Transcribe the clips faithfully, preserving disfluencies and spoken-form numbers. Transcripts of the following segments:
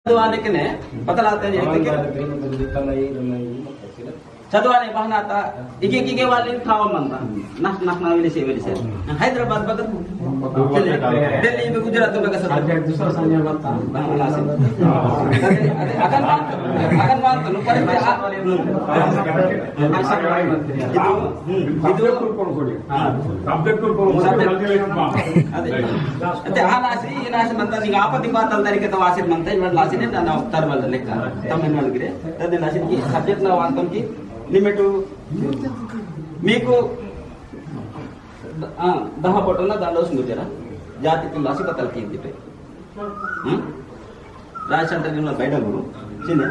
चदवाने कने बतलाते हैं, ये तो क्या? चदवाने बहाना आता, इगे, इगे वाले खावा मनता। नख, नख ना वेले से, वेले से। हैदराबाद बगत। दिल्ली में, गुजरात में कसर। अच्छा, दूसरा संजय बता। बहाना से। अरे, अरे, अगन बात, अगन बात, नो, पर आ, इदु, हम्म, इदु। Subject को कौन खोले? हाँ। Subject को कौन खोले? Subject। जल्दी ले, हाँ। अदे। अते आ लासी, ई लासी मनता, निंगा आपति बात अंदर के तो वासित मनता, इवन लासी ने ना, ना उत्तर वाला लेखा। तम इवन गिरे। तदे लासी की subject ना वांतम की निमेटु मीकु, आ, दहा बटन ना दालोस मुजरा। जाति तुम लासी बतल की दिपे। हम्म? राय सेंटर निम्न बैठा गुरु। चिने।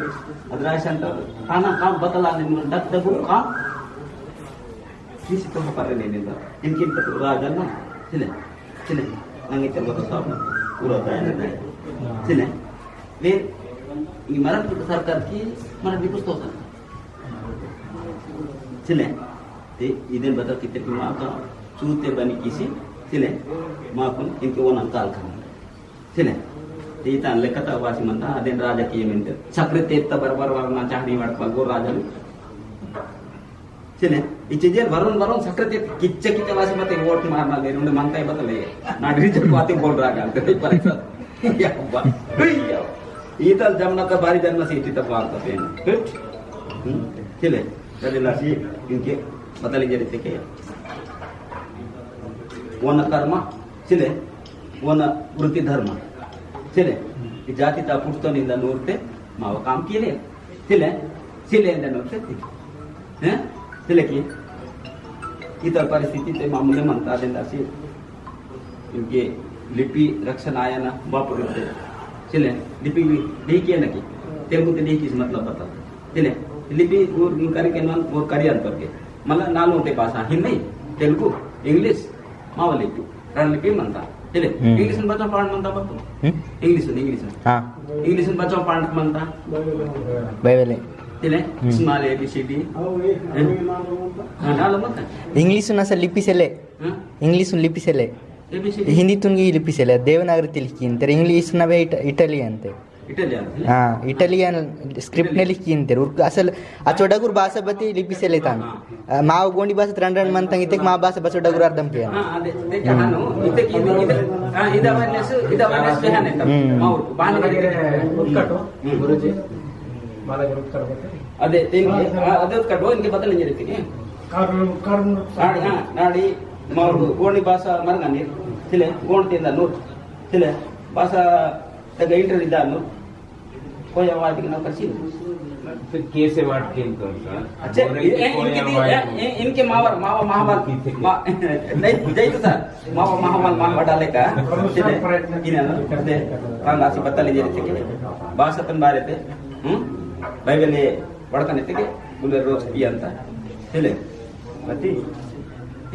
अद राय सेंटर। ताना काम बतला निम्न डग डगु काम। किसी तो पर नहीं निंदा। इनकी तो राजा ना। चिने। चिने। नंगे चल बता साहब। पूरा दाय ना दाय। चिने। वे। ये मरद की सरकार की मरद भी कुछ तो होता। सिले, ते इदेन बता किते की माता चूते बनी किसी, सिले, माकुन इनके वो नंकाल खान। सिले, ते इतान लेकता वासी मनता, अदेन राजा किए मिनते। सक्रिय तेत्ता बरबर वरना चाहनी वाट पगो राजा लु। सिले, इचे जेल वरुण, वरुण सक्रिय तेत्ता किच्चे किच्चे वासी मते वोट मारना ले, उन्हें मनता ही बता ले। ना रिजल्ट बातें बोल रहा है, तो नहीं परेशान। या, बा, या। ईतल जमना का बारी जन्म से इटी तक वार्ता पेन। फिट? हम्म? सिले, गदे लासी इनके बतल इंजरी तेके। वन कर्म, सिले, वन वृत्ति धर्म। सिले, ई जाति ता पुट्टो निंदा नूरते, माव काम किए। सिले, सिले इंदा नूरते। हैं? सिले की? इतर परिस्थिति ते मामूले मनता देंदा सी। इनके लिपि रक्षण आया ना, बाप करते। सिले, लिपि भी नहीं किया ना कि। तेलुगु ते नहीं किस मतलब बता। सिले, लिपि वो करके ना, वो करियर करके। मतलब नालू ते भाषा, हिंदी, तेलुगु, इंग्लिश, मावा लिपि। रण लिपि मनता। सिले, हम्म। इंग्लिश में बच्चों पाठ मनता बता। हम्म? इंग्लिश में, इंग्लिश में। हाँ। इंग्लिश में बच्चों पाठ मनता। बाइबल है। सिले, हम्म। Small A B C D। हैं? हाँ, नालू मनता। इंग्लिश ना सर लिपि सिले। हाँ? इंग्लिश लिपि सिले। A B C D। Hindi तुन की लिपि सिले, देवनागरी ते लिखी इंतेर, इंग्लिश नवे इट-, इटालियन ते। इटालियन ते? हाँ, इटालियन स्क्रिप्ट ने इटालियन। लिखी इंतेर। उर-, असल अचोडगुर भाषा बती लिपि सिले तान। हाँ, हाँ। आ, माव गोंडी भाषा त्रंड रंड मन तंग इतेक माव भाषा बचोडगुर अर्थम किया। हाँ, अदे, देख, हम्म। हाँ, नो, इतेक, इदे, इदे, हाँ, इदा awareness, इदा awareness बेहाने तब। हम्म। माव, बान करके। हम्म। गुरुजी, माला गुरु कर बता। अदे, तेन, हाँ, हाँ। आ, अदे कटो, इनके पता नहीं रहते क्या? कर्म, कर्म। नाड़ी, हाँ, नाड़ी, माउर गोंडी भाषा मरंगा नीर, सिले, गोंड तेंदा नूर, सिले, भाषा तगा इंटरव्यू दा नूर, कोई आवाज की ना करसी। फिर कैसे बात किन तो सर? अच्छा, बोले कि ये, कोई इनके दी-, आवाज ये, नहीं। ये, इनके मावर, मावा महावाल, किथे के? मा-, नहीं, जय तो सर, मावा महावाल मान बड़ा लेका, सिले, इन्हें ना, दे, कांग आसी बता लीजिए, ठीक है? भाषा तन बारे ते, हम्म? बाइबल ये वड़कन इत्तेके, उन्हें रोज पियंता। सिले, बती,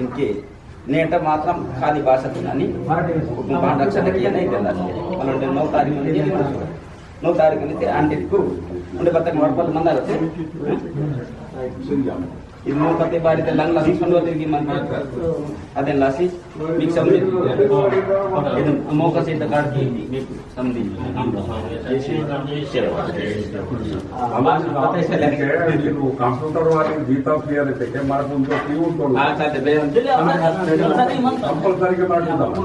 इनके नेटा मात्रम खाली भाषा तिनानी, कुटुंब भांडा चले किया नहीं करना। मतलब, नौ तारीख में, नौ तारीख में ते आंटी को, उन्हें बतक नोट पर मंदा रहते। इद मोकते बारी ते लंग लंग सुनवा तिरगी मन। अदेन लासी, मिक समझे। इद मोका से तकाड़ की, मिक समझे। जैसे, हमारे साथ के, कंप्यूटर वाले गीता प्रिय रहते के, हमारे उनको क्यों तो हाँ, साथ बे, हम चले, हम साथ ही मन। कंपलसरी के बाद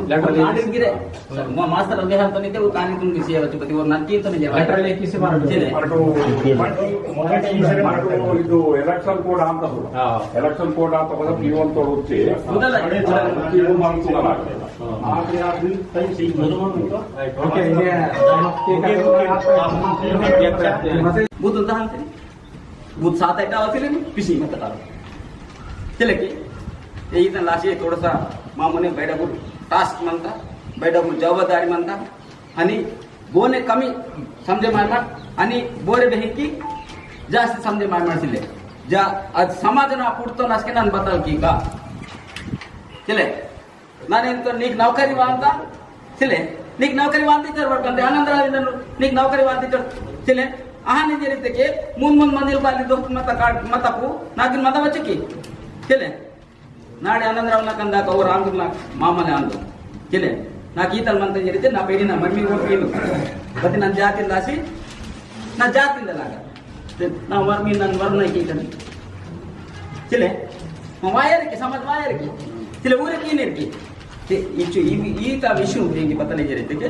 लेटर ले। मा-, मास्टर अभी हम तो नहीं थे, वो कहानी तुम किसी है, बच्चों, वो नाटकी तो नहीं है। लेटर ले किसी बार चले। और तो, और तो, और तो, इलेक्शन कोड आता हो। हाँ। इलेक्शन कोड आता हो, पीओन तो रुचि। उधर लगे। पीओन मांग सुना लगे। हाँ। आखिरी आदमी, सही, सही, बोलो, बोलो। ओके, ये, ओके, ओके। बुद्ध उदाहरण थे। बुद्ध सात आठ आते लेने, पिसी मत करो। चले कि, ये इतना लासी है, थोड़ा सा मामूने बैठा को टास्क मानता, बैठा को जवाबदारी मानता। हनी बोने कमी समझे माय मत, हनी बोरे बहिकी जास्त समझे माय मत सिले। जा अद समाज ना पुटतो नसके नन बतल की का। चले, नाने तो नीक नौकरी वांता, चले, नीक नौकरी वांती चर वर्तन दे, आनंद राव इंदनु, नीक नौकरी वांती चर, चले, आहान इंजेरी तेके, मुन मुन मंदिर बाली दोस्त मत काट, मत अपू, नागिन मत बच्चे की, चले। नाड़े आनंदराव ना कंदा का वो रामदुर्ग ना मामा ने आंदो। चले, ना कीतल मंत्र जरिते ना पेड़ी ना मम्मी वोट पीलो। बति नन जाति लासी, ना जाति दलागा। ते ना वर मी नन वर नहीं की कन। चले। वायर के समझ वायर के। चले उरे की नहीं की। ते इचु ई ई ता विषय उरे की पता नहीं जरे ते के।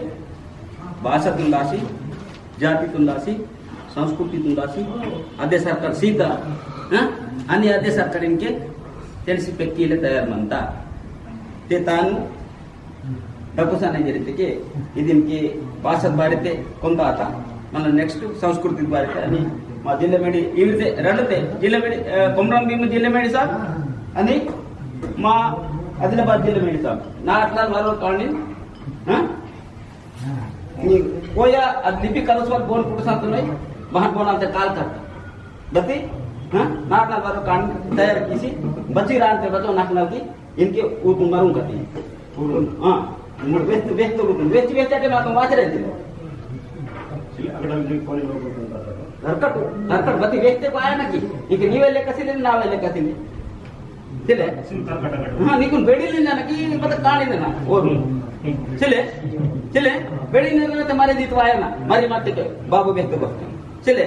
भाषा तुंदासी, जाति तुंदासी, संस्कृति तुंदासी, अदे सरकार सीता, हाँ? अनि अदे सरकार इनके तेलसी पेक्कीले तयार मंता। ते तानु डकुसाने जरिते के, इदिन के भाषा बारे ते कोंता आता, मतलब next संस्कृति बारे ते, अनि मा जिल्ला मेडी, इविते रंडते, जिल्ला मेडी, अ, कोमरम भीम जिल्ला मेडी साहब, अनि मा आदिलाबाद जिल्ला मेडी साहब, नाटलाल वारो कांडिन, हाँ? नी कोया अद लिपि कलसवाल बोन कुटसांत नहीं, बहन बोन अंत काल कर। बती, हाँ? नाटलाल वारो कांड तैयार किसी, बची रान ते बचो नाक नाल की, इनके ऊपर मरूं कती। हाँ, मुड़ वेस्ट, वेस्ट तो रुकन, वेस्ट, वेस्ट आटे मातम वाच रहे थे। हरकत, हरकत बती वेस्ट को आया ना की, इनके नीवे लेकर सिले, नावे लेकर सिले। सिले? हाँ, निकुन बेड़ी लेना ना की, मतलब काली लेना। और, सिले? सिले? बेड़ी लेना तो मारे जीतवाया ना, मारी माते के, बाबू वेस्ट को। सिले?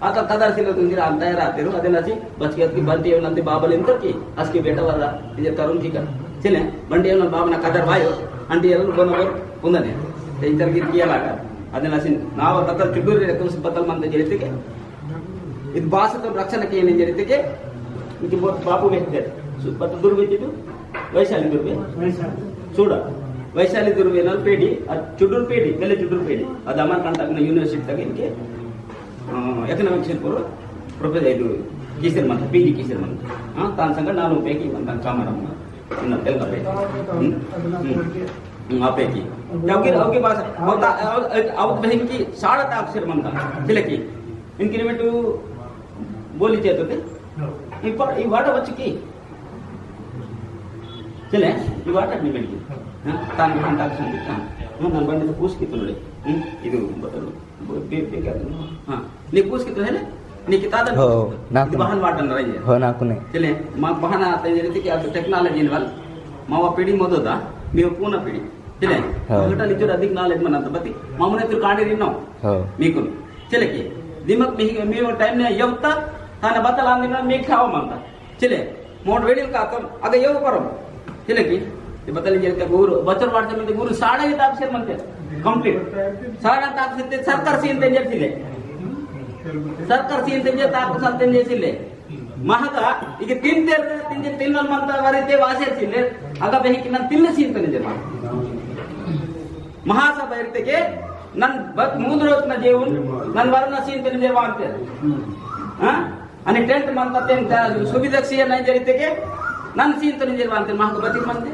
आता कदर सिले तुम गिरा अंता है रात तेरो, अदे नसी, बच गया की बंटी है नंदी बाबल इंतर की, असके बेटा वाला, इधर करुण की कर। सिले? बंटी है ना बाबा ना कदर भाई, आंटी है ना बोनो बोर, कुंदने। ते इंतर गिर किया लागा। अदे नसी, नाव कदर चुडूर रे, तुम बतल मंत जरिते के। इद भाषा तो रक्षण के नहीं जरिते के। इनके बहुत बापू में दे। सु-, बत दुर्वे चितु, वैशाली दुर्वे। वैशाली। सूड़ा, वैशाली दुर्वे नल पेड़ी, अ, चुडुर पेड़ी, पहले चुडुर पेड़ी। अद हमार contact में university तक इनके, अ, economics पर professor इदु कीसर मंत, पीजी कीसर मंत। हाँ, तान संग नालू पेकी मंत, कामरम। इन्ना तेलंगा पे। हम्म? हम्म। हम्म, आपे की। क्योंकि, क्योंकि भाषा, होता, अब, अब बहन की साढ़े ताक सिर मंता, सिले की। इनकी निमित्त बोली चाहते थे। इपा-, ई वाटा बच्ची की। सिले, ई वाटा नहीं मिल गई। हाँ, तान, तान ताक सुन, हाँ। हाँ, नन बंदे तो पूछ की तुमने। हम्म? इदु बतल। बे-, बे-, क्या तुम? हाँ। नी पूछ की तो है ना? नी किताब हो, नाकुने। बहन वाटन रही है। हो, नाकुने। चले, मा बहन आते हैं, जैसे कि अब technology इन्वॉल्व, मावा पीढ़ी मदो दा, मी पूना पीढ़ी। चले, हो। मागटा निचोर अधिक knowledge मना तो बती, मामुने तो कांडे रिनो। हो। मी कुन। चले की, दिमाग में ही, मी वो टाइम ने यवता, थाना बतल आंदिना, मी खाओ मानता। चले, मोट वेडिल कातम, अगे यो परम। चले की, ये बतल इंजेर ते गुरु, बचर वाट से मंते गुरु साढ़े ही ताप से मंते, complete। साढ़े ताप से ते सरकार सीन ते इंजेर सिले। सरकार सीन ते इंजेर ताप से ते इंजेर सिले। महगा, इके तीन तेर, तीन जे तीन नल मंता वारे ते वासे सिले। अगा बेही कि नन तीन सीन ते इंजेर मा। महासभा इरते के, नन बत मूद रोज न जेवन, नन वरना सीन ते इंजेर वांते। हाँ? अनि टेंट मंता तेन त्या सुविधा सिया नहीं जरिते के, नन सीन तो नहीं जरवान ते महक बती मंते।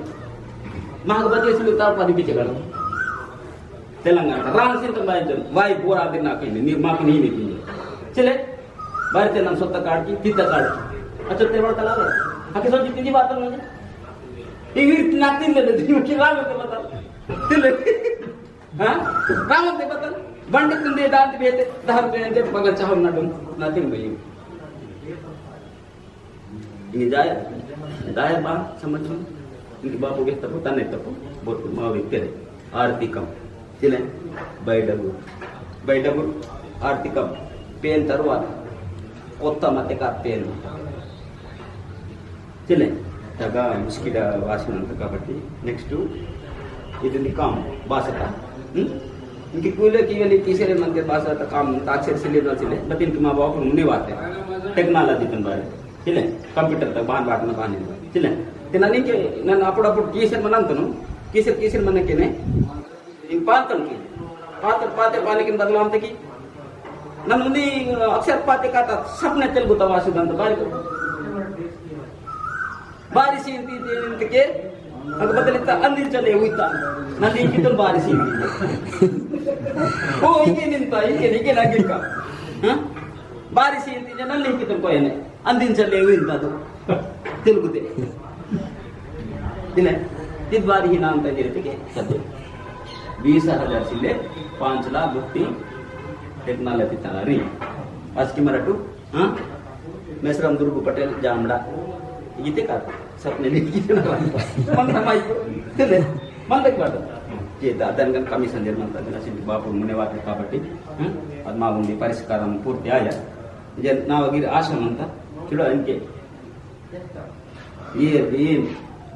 महक बती सुलु तार पानी पीछे कर। तेलंगाना, राम सीन तो भाई जन, भाई बोरा दिन ना पीने, नी माफ नहीं नहीं पीने। चले, बाहर ते नन सोता काट की, तीता काट की। अच्छा, तेरे बड़ा कला है। हकी सोची तीजी बात नहीं है। ये भी नाक दिन दे दे, की राम के बता। चले। हाँ? रावण ते बतल, बंडी तुंदे दांत बेते, दहा रुपये दे, बगल चाहो ना डुम, nothing भाई। इन्हें जाय, जाय बा, समझ में। इनके बापू के तपो, तने तपो, बहुत मावे तेरे। आरती कम। चले, बैडगु। बैडगु, आरती कम। पेन तरवार, कोत्ता मते का पेन। चले, तगा मुस्किदा वासना तगा बट्टी। Next, इदु निकाम बासता। हम्म? इनकी कुले की वाली तीसरे मन के बासता काम ताक्षर सिले ना सिले, but इनकी माँ बाप मुने वाते। Technology तन बारे। चले, computer तक बान बात ना बान नहीं। चले, ते ननी के, नन अपुड अपुड कीसर मनन तनु, कीसर, कीसर मन के ने, इन पातन की, पातन, पाते पानी किन बदलाम ते की। नन उन्हीं, अ, अक्षर पाते काता सपने तेलुगु तवासी दंत बारी को। बारी सीन ती, ती, ती के, अग बदलिता अंदिन चले उइता। नन लिखितन बारी सीन ती। ओ, इके निंता, इके, इके लगे का। हाँ? बारी सीन ती, नन लिखितन कोई नहीं। अंदिन चले हुई इनका तो। तेलुगु ते। इन्हें, इद बारी ही नाम तक गिरते के, सदे। बीस हजार सिले, पाँच लाख गुप्ती, technology तैयारी। आज की मराठू, हाँ? मेसराम दुर्गु पटेल, जामड़ा। इते का, सपने नहीं की ना। मन ना माई को, तेले, मन तक बात। ये दादन गन commission दे मन तक, ना सिंह बापू मुने वाते काबट्टी, हाँ? अद मा उंदी परिष्कारम पूर्ति आया। इजे नावा गिर आशा मंता, चुड़ा इनके। ये बीन,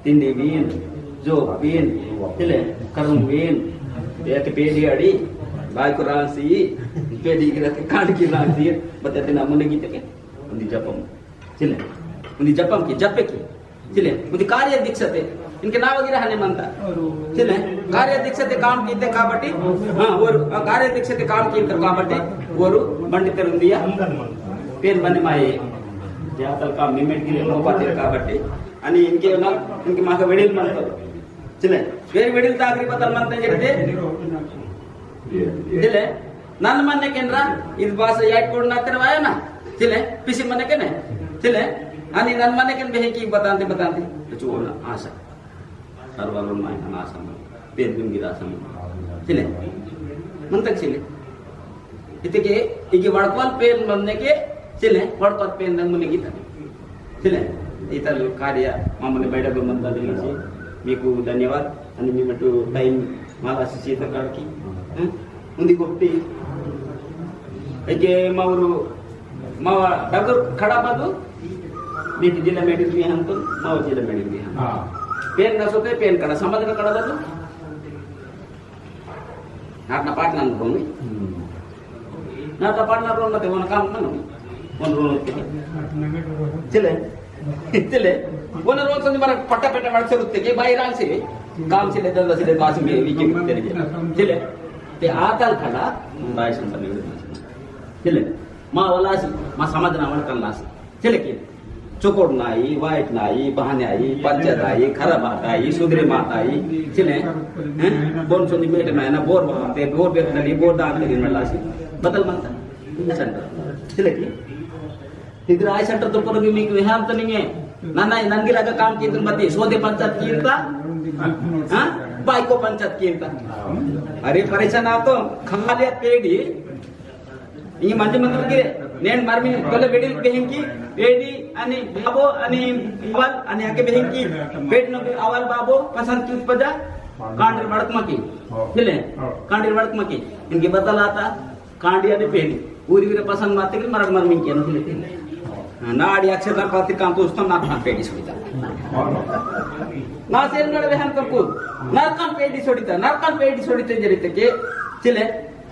तिंडी बीन, जो बीन, तिले, करुम बीन, ये ते पेड़ी अड़ी, बाई को रांसी, पेड़ी गिरा के कांड की रांसी, बता देना मुने की तके, उंदी जपम, तिले, उंदी जपम की, जपे की, तिले, उंदी कार्य दीक्षते, इनके नाव गिरा हने मंता, तिले, कार्य दीक्षते काम कीते काबट्टी, हाँ, और, आ, कार्य दीक्षते काम कीते काबट्टी, और बंडी तेरुंदिया, पेन बने माये, जातल काम निमेट गिरे मोपाते काबट्टी, अनि इनके ना, इनके माका वेडिल मंता, चिले, वेरी वेडिल तागरी बतल मंता जरते। चिले, नन मन्ने केनरा, इद बास याइट कोड ना तेरवाया ना। चिले, पिसी मन्ने केने। चिले, अनि नन मन्ने केन बेहे की बतांती, बतांती। तो चुओ ना, आशा। सरवालों माय ना आशा मन। पेन बिंगी आशा मन। चिले, मंता चिले। इतके, इके वड़कवाल पेन बनने के, चिले, वड़कवाल पेन दंग मुने गीता। चिले, इतल कार्य, मामूली बैठक मंता दिली ची, मीकु धन्यवाद, अनि मी मटु time माला सी सीता काड़की, हैं? उंदी गोष्टी, इके मावरू, मावा डगर खड़ा बादू, मीकु जिला मेडिकल भी हम तो, मावा जिला मेडिकल भी हम। हाँ। पेन ना सोते, पेन कड़ा, समाज का कड़ा बादू, नाटना पाटना नु बोमी। हम्म। नाटना पाटना रोन मते वन काम मनो। वन रोन ते। चिले। चिले। वन रोन संदि मरा पट्टा पेट्टा मरा चलते के बाई रांग से। काम से ले दंदा से ले बास में वीके तेरे के। चिले। ते आतल खड़ा बाई संदि। चिले। मा वाला से, मा समाज ना वाला कल्ला से। चिले की चोकोट नाई, वाइट नाई, बहाने आई, पंचायत आई, खराब बात आई, सुधरे मात आई, चिले, हैं? बोन सोनी मेट में ना, बोर वहाँ पे, बोर बेट नली, बोर दान करी नला सी। बतल मंता, सेंटर। चिले की? इधर आई सेंटर तो पर भी मी विहार तो नहीं है। ना, ना, नंगी लगा काम की तुम बती, सोदे पंचायत की इनका? हाँ? बाई को पंचायत की इनका? अरे परेशान आ तो, खा लिया पेड़ी, इंगे मंजे मंदर गिरे, नेन मरमी कोले वेडिल बेहिंकी, वेडी अनि बाबो अनि अवल अनि आके बेहिंकी, वेड न अवल बाबो पसंद की उपजा, कांडर वड़क मकी, हाँ। हिले, हाँ। कांडर वड़क मकी, इनके बतल आता, कांडी अनि पेडी, पूरी वीर पसंद माते के मरक मरमी के न हिले। हाँ, ना आड़ी अक्षर ना पाती काम तो उस्तम ना ना पेडी सुविधा। हाँ। ना सेल नड़ बेहन कपूर, नरकन पेडी सोडिता, नरकन पेडी सोडिते जरिते के, चिले,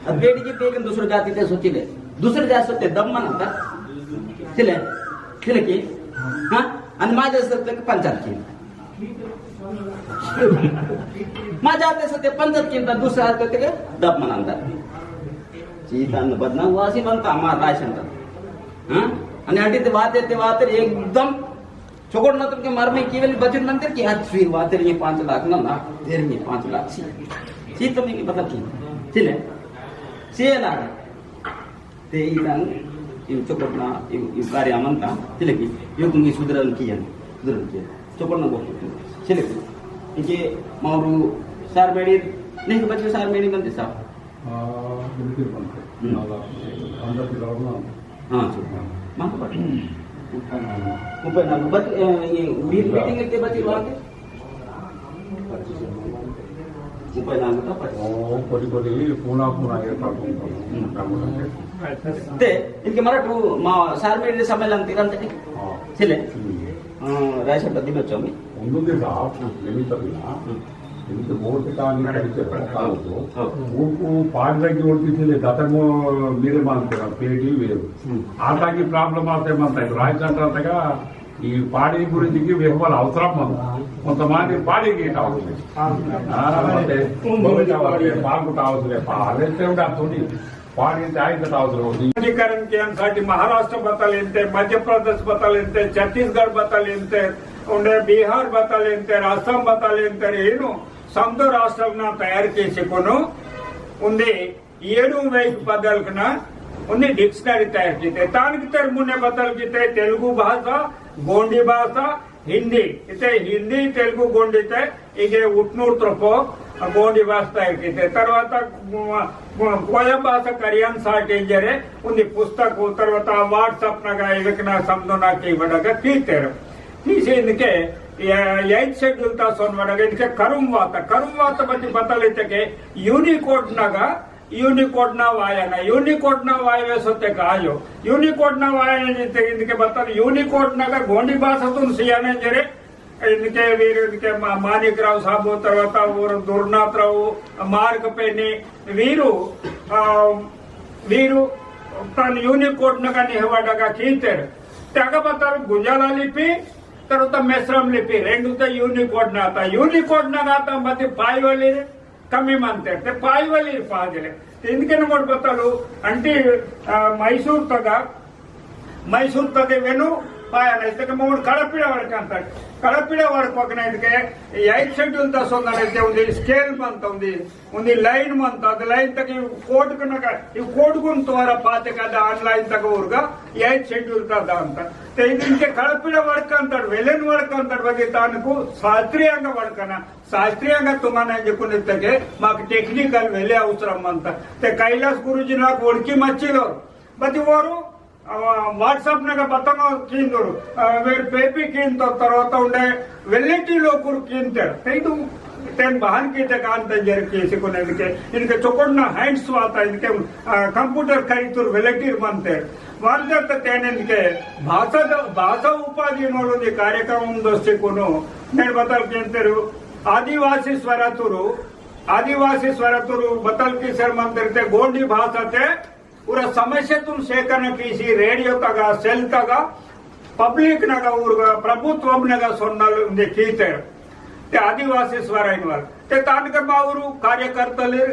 अब बेटी की पेकन दूसरे जाति ते सोची ले। दूसरे जाति सोते दम मन आता। चिले, चिले की? हाँ? अन मा जाति सोते पंचायत की। मा जाति सोते पंचायत की, दूसरे जाति सोते दम मन आता। चीता न बदनाम वासी बनता, हमारा राशन था। हाँ? अन अटी ते बात, ते बात एकदम चोकोट ना तुमके मर में केवल बजट मंदिर की हद स्वीर वा तेरे ये पाँच लाख ना ना, तेरे ये पाँच लाख सी। सी तो मैं बता की। चिले। सी ना। ते इधर इन चोकोट ना, इन, इन कार्य अमन का, चिले की, यो तुम ये सुधरन किया, सुधरन किया। चोकोट ना बोल। चिले की। इनके मारू सार मेडी, नहीं बच्चे सार मेडी बनते साहब। हाँ, बिल्कुल बनते। हम्म। नाला, अंदर की रोड ना। हाँ, चुप। हाँ। मालूम पड़ा। हम्म। ऊपर ना, बच-, ए, ये मीट-, मीटिंग के बची वहाँ के? ऊपर ना, मतलब, पच्चीस। ओ, कोटी, कोटी, पूना, पूना, ये पास, हम्म। ते, इनके मरा टू, मा, सार में समय लंगती, लंगती। हाँ। चले। हम्म। हाँ, राय साहब, बद्दी में चौमी। उन्होंने कहा, हाँ। नहीं तभी ना। हाँ। इनके वोट का नहीं हाँ। करते हो, हाँ। काम तो। हाँ। वो, वो पाँच लाख की वोट किसी ने दाता को मेरे मानते हैं, पेटी हुए। हम्म। आता की प्रॉब्लम आते मानता है, राय चंद्र तक ई पाड़ी गुरिंची वेहवाल अवसरम मंता। हाँ। कोंतमंदि पाड़ी की अवसरम। हाँ। हाँ, मते भविष्य वाले पागुट अवसरम, पाले तेवड़ा थोड़ी पाड़ी जाए तो अवसरम होती। एकीकरण के अनुसार महाराष्ट्र बतल इंते, मध्य प्रदेश बतल इंते, छत्तीसगढ़ बतल इंते, उंडे बिहार बतल इंते, असम बतल इंते, इनु समदो राष्ट्रम ना तयार कीसी कुनु उंदी एडु वैक बदलकना उन्नी dictionary तयार कीते। तानक तेर मुने बदल कीते तेलुगु भाषा, गोंडी भाषा, हिंदी। इते हिंदी, तेलुगु, गोंडी ते इगे उटनूर त्रपो गोंडी भाषा तयार कीते। तरवाता, म, म, कोया भाषा करियन साटे जरे उन्नी पुस्तक, तरवाता WhatsApp नगा इवेकना समदोना के वडगा कीतेर। तीसी इनके, या, eighth schedule ता सोन वडगा इनके करुम वाता, करुम वाता बती बदल इतके Unicode नगा यूनिकोड ना वायना, यूनिकोड ना वायवे सोते कायो। यूनिकोड ना वायना जिते इनके बतल यूनिकोड ना का गोंडी भाषातुन सियाने जरे इनके वीर इनके मा-, मानिक राव साबु, तरवाता ऊर दुर्नाथ राव, मार्क पेनी वीरु, आ, वीरु तन यूनिकोड नगा निहवाडगा कीतेर। त्यागा बतल गुंजाला लिपि, तरवाता मेश्रम लिपि, रेंडुते यूनिकोड नाता। यूनिकोड नगाता मति पाइवली कमी मानते, ते पाइवली पाजले। ते इनके नमोड बतलु, अंटी, आ, मैसूर तगा, मैसूर तगे वेनु पायना इतके मोड़ कड़पिड़ा वड़कंतड़। कड़पिड़ा वड़कवकना इतके eighth schedule ता सोंदना इतके उन्दी scale मंता, उन्दी, उन्दी line मंता, अद line तक इव code कनका, इव code गुन त्वारा पाते कदा online तक उर्गा eighth schedule ता दांता। ते इनके कड़पिड़ा वड़कंतड़, वेलेन वड़कंतड़ बदे तानकु शास्त्रीयंगा वड़कना, शास्त्रीयंगा तुंगना इंजकुन इतके माक technical वेले अवसरम मंता। ते कैलास गुरुजी नाक वड़की मच्चिलो, बदे वोरु अ, WhatsApp नगा बतंग कींदुर, अ, वेर पेपी कींतो तरवाता उंडे वेल्लेटी लोकुर कींतेर। तेइदु तेन बहान कीते कांत जर कीसी कुन इनके, इनके चोकोड़ना hands वाता इनके, अ, computer करीतुर वेल्लेटीर मंतेर। वांतेर त तेन इनके भाषा द-, भाषा उपाधि नोड़ुंदी कार्यक्रम दोस्ती कुनु नेन बतल कींतेरु आदिवासी स्वरतुरु, आदिवासी स्वरतुरु बतल कीसेर मंतेर ते गोंडी भाषा ते पूरा समस्या तुम सेकरण कीसी रेडियो तगा, सेल तगा, public नगा उर्गा, प्रभुत्वम नगा सोनल उंदे कीते। ते आदिवासी स्वर इनवल। ते तानके बावरू कार्यकर्तले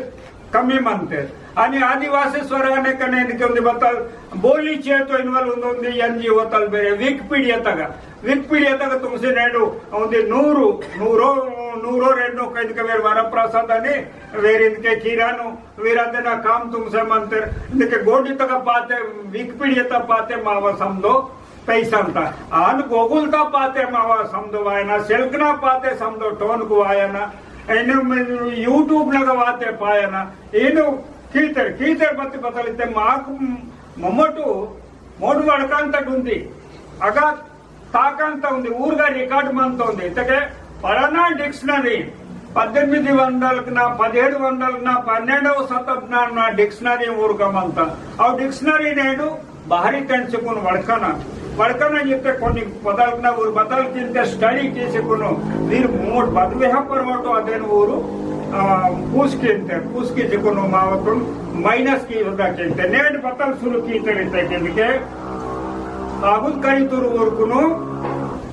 कमी मनते। अनि आदिवासी स्वर अने कने इनके उंदे बतल बोली चेतो इनवल उंदे उंदे NGO तल बेरे Wikipedia तगा। Wikipedia तगा तुमसे नेडू उंदे नूरू, नूरो, नूरो रेंडो कइनके वेर वरप्रसाद अनि वेर इनके किरानु वीरांदे ना काम तुमसे मंतर, इनके गोंडी तक पाते, Wikipedia तक पाते मावा समदो पैसा अंता। आन Google तक पाते मावा समदो वायना, सेल्कना पाते समदो टोन को वायना, इनु में YouTube नगा वाते पायना, इनु कीतर, कीतर बत्ती बतलिते माक ममटू मोड़ वड़कांतट उंदी। अगा ताकंत उंदी, ऊर्गा record मंत उंदी। इतके पलाना dictionary, पद्देनिमिदी वंदलकना, पदिहेडु वंदलकना, पन्नेंडव शताब्दना dictionary ऊर्गा मंत। अव dictionary नेडु बाहरी तेंचकुन वड़कना। वड़कना जिते कोनी पदलकना ऊर बदल किंते study कीसकुनु। वीर मोड़ बदवेहा परवटो अदेन ऊरु, आ, पूस किंते, पूस कीसकुनु मावतुन minus की उदा किंते। नेड बतल शुरू कीते रीते किंते। कागुद करीतुर ऊरकुनु,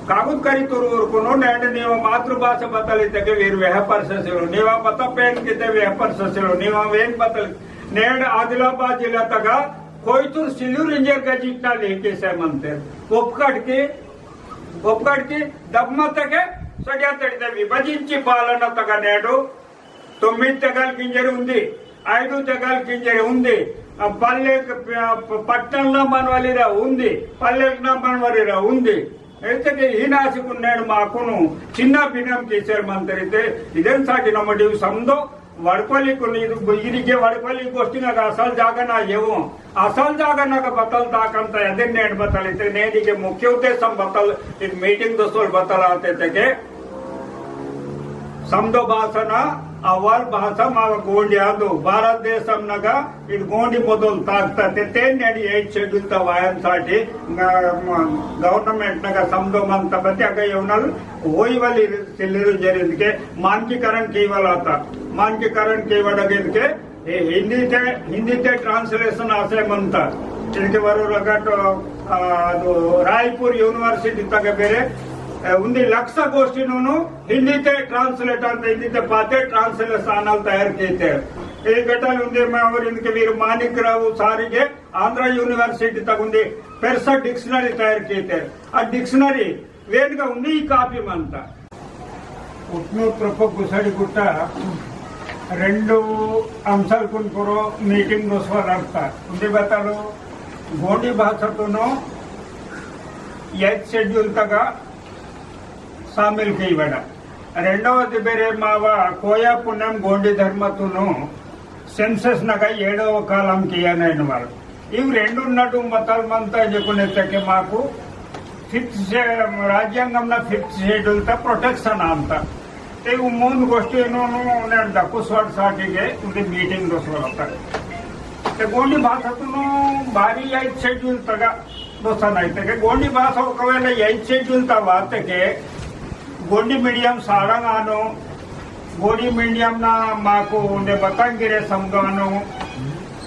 कागुद करीतुर ऊरकुनु, नेंड नीवा मातृभाषा बतल इतके वीर वेहपर ससिलो, नीवा बता पेन किते वेहपर ससिलो, नीवा वेन बतल, नेंड आदिलाबाद जिला तगा कोईतुर सिल्लूर इंजर गजिटना लेके से मंते। ओपकट के, ओपकट के दबमा तके सजा तड़िते विभजिंची पालना तगा नेडो, तोम्मिदि तेगल किंजरी उंदी, ऐदु तेगल किंजरी उंदी, आ, पल्ले क-, प-, प-, पट्टणला मनवलिरा उंदी, पल्लेकना मनवलिरा उंदी। ऐतेके हीनासिकुन नेंड माकुनु चिन्ना भिन्नम कीसेर मंतरिते, इदेन साटी नमडिव समदो, वड़पली कुन इदु ब-, इदिगे वड़पली गोष्टिंग असल जागना येवो, असल जागना का बतल ताकंत अदेन नेंड बतल इते नेंडिगे मुख्य उद्देश्यम बतल, इद meeting दोस्तोल बतल आते तेके, समदो भाषा ना अव्वल भाषा मावा गोंडी आंदु। भारत देशम नगा इद गोंडी मोदल ताकता ते तेन नेडी eighth schedule ता वायन साटी government नगा समदो मंता बत्ती अगा येवनल होई वाली सिल्लेरु जेरिंदके मानकीकरण कीवाला आता। मानकीकरण कीवाडगेंदके ए हिंदी ते, हिंदी ते translation आसे मंता। इनके वरो रगट, आ, दो रायपुर university तक बेरे, ए, उन्दी लक्ष गोष्ठी नूनु हिंदी ते translate अंत, हिंदी ते पाते translation आनल तैयार कीते। ए गटल उन्दी में और इनके वीर मानिक राव सारिगे आंध्र university तक उन्दी पेरसा dictionary तैयार कीते। आ dictionary वेदगा उन्दी copy मंता। उटनूर प्रपक गुसाडी गुट्टा रेंडु अंशालकुन पुरो meeting दोसवा लड़ता। उन्दी बतालो गोंडी भाषातुनु eighth schedule तगा शामिल कीवाडा। रेंडवदि बेरे मावा कोया पुनेम गोंडी धर्मतुनु census नगा एडव column कियाना इनवाल। इव रेंडु नडु बतल मंता इंजकुन इत्तेके माकु fifth से-, राज्यांगम ना fifth schedule ता protection आंता। ते उ मूंद गोष्ठी नु, नु, ने दक्कु स्वाट साटी के उनके मीटिंग दो सौ रखता। ते गोंडी भाषा तुनु बारी eighth schedule तगा दोसा नहीं ते के गोंडी भाषा ओकवेला eighth schedule ता वाते के गोंडी medium सारंग आनो, गोंडी medium ना माको उन्हें बतांगिरे समझानो,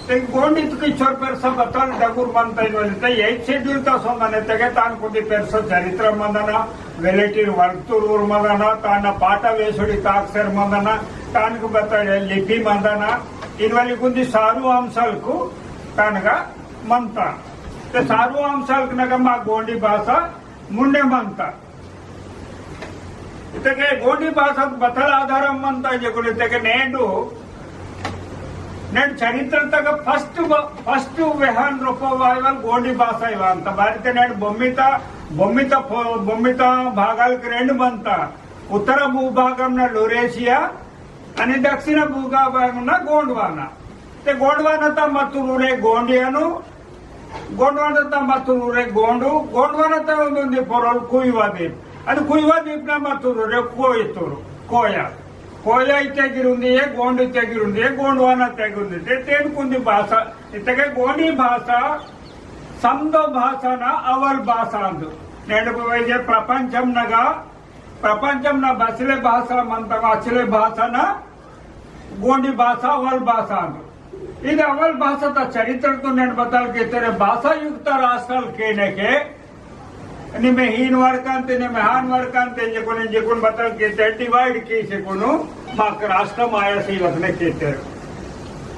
ते गोंडी तुकी छोर पेरसा बताल डगुर मनता इनवाली ते eighth schedule ता सोंदने तेगे तान कुदी पेरसा चरित्र मंदना, वेलेटी वर्तुर उर मंदना, तान पाटा वेसुड़ी ताकसेर मंदना, तान कु बताल लिपि मंदना, इनवाली कुदी सारू अंशाल कु तानगा मंता। ते सारू अंशाल कु नगा मा गोंडी भाषा मुन्ने मंता। इतके गोंडी भाषा बतल आधारम मंता जेकुन इतके नेंडु, नेंड चरित्र तक first ब-, first वेहान रोपो वायवल गोंडी भाषा इवांत। बारिते नेंड बोम्मिता, बोम्मिता फो-, बोम्मिता भागाल के रेंड मंता। उत्तर भूभागम न लुरेशिया, अनि दक्षिण भूभागम न गोंडवाना। ते गोंडवाना ता मतुरुरे गोंडियानु, गोंडवाना ता मतुरुरे गोंडु, गोंडवाना ता उंदुंदी पोरोल कुइवा दीप। अदु कुइवा दीप ना मतुरुरे कोयतुरु, कोया। कोया इत्ते गिरुंदी ये, गोंडु इत्ते गिरुंदी ये, गोंडवाना इत्ते गिरुंदी। ते तेन कुंदी भाषा, इत्तके गोंडी भाषा, समदो भाषा ना अवल भाषा अंदु। नेंड को वैजे प्रपंचम नगा, प्रपंचम ना बसले भाषा मंता, बसले भाषा ना गोंडी भाषा अवल भाषा अंदु। इद अवल भाषा ता चरित्र तो नेंड बतल के तेरे भाषा युक्त राष्ट्रल के ने के निमे हीन वर्कांते, निमे हान वर्कांते, जेकुन, जेकुन बतल के तेरे divide की से कुनु माक राष्ट्र माया से वसने के तेरे।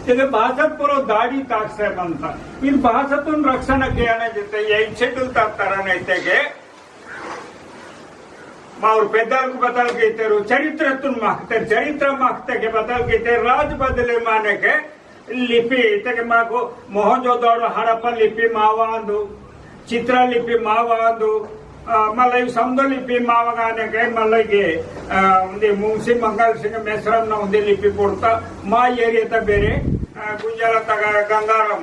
तेरे भाषा परो दाढ़ी ताक से बनता। इन भाषा तुन रक्षण किया ना जते ये इच्छे तुल तक तरह नहीं ते के माउर पेद्दालकु बतल कीतेरु, चरित्रतुन माखते, चरित्र माखते के बतल कीते, राज बदले माने के लिपि, इतके माकु मोहनजोदड़ो हड़प्पा लिपि मावांदु, चित्रा लिपि मावांदु, आ, मल्ला इव समदो लिपि मावगाने के, मल्ला इगे, आ, उंदे मुंशी मंगल सिंह मेश्राम ना उंदे लिपि पुड़ता, मा area ता बेरे, आ, गुंजाला तगा गंगाराम,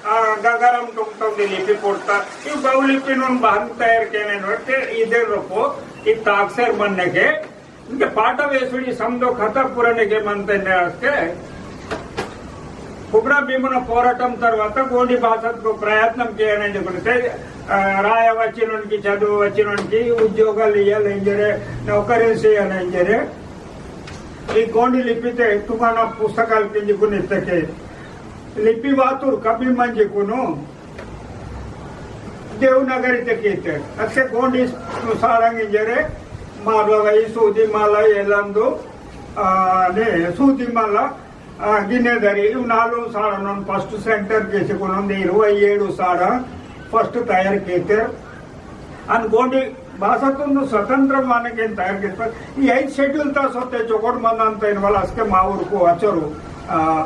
आ, गंगाराम टुंगटुंग दी लिपि पुड़ता। इव बहु लिपि नुन बहन तैयार केने नोटे इदे रोपो, इ ताकसेर मन्ने के, इनके पाटा वेसुड़ी समदो खता पुरने के मनते ने अस्के। कुबरा भीमुन पोराटम तरवाता गोंडी भाषा को प्रयत्न किया ने जबरते, आ, राय वचिनुन की, चदु वचिनुन की, उद्योग लिया लेंजरे, नौकरी से लेंजरे। ई गोंडी लिपिते तुम्हारा पुस्तकाल के जिकुन इतके। लिपि वातुर कभी मंजे कुनु देवनागरी ते कीते। असे गोंडी सारंग इंजरे मारवा वही सूदी माला एलंदु, आ, ने सूदी माला, आ, गिनेदरी इव नालू सारंग नोन first center केसे कुनु दे इरवै एडु सारंग first तयार कीते। अन गोंडी भाषा तुन स्वतंत्र माने के तयार के पर ये schedule ता सोते चोकोट मनन तैन वाला अस्के माउर को अचोरु, आ,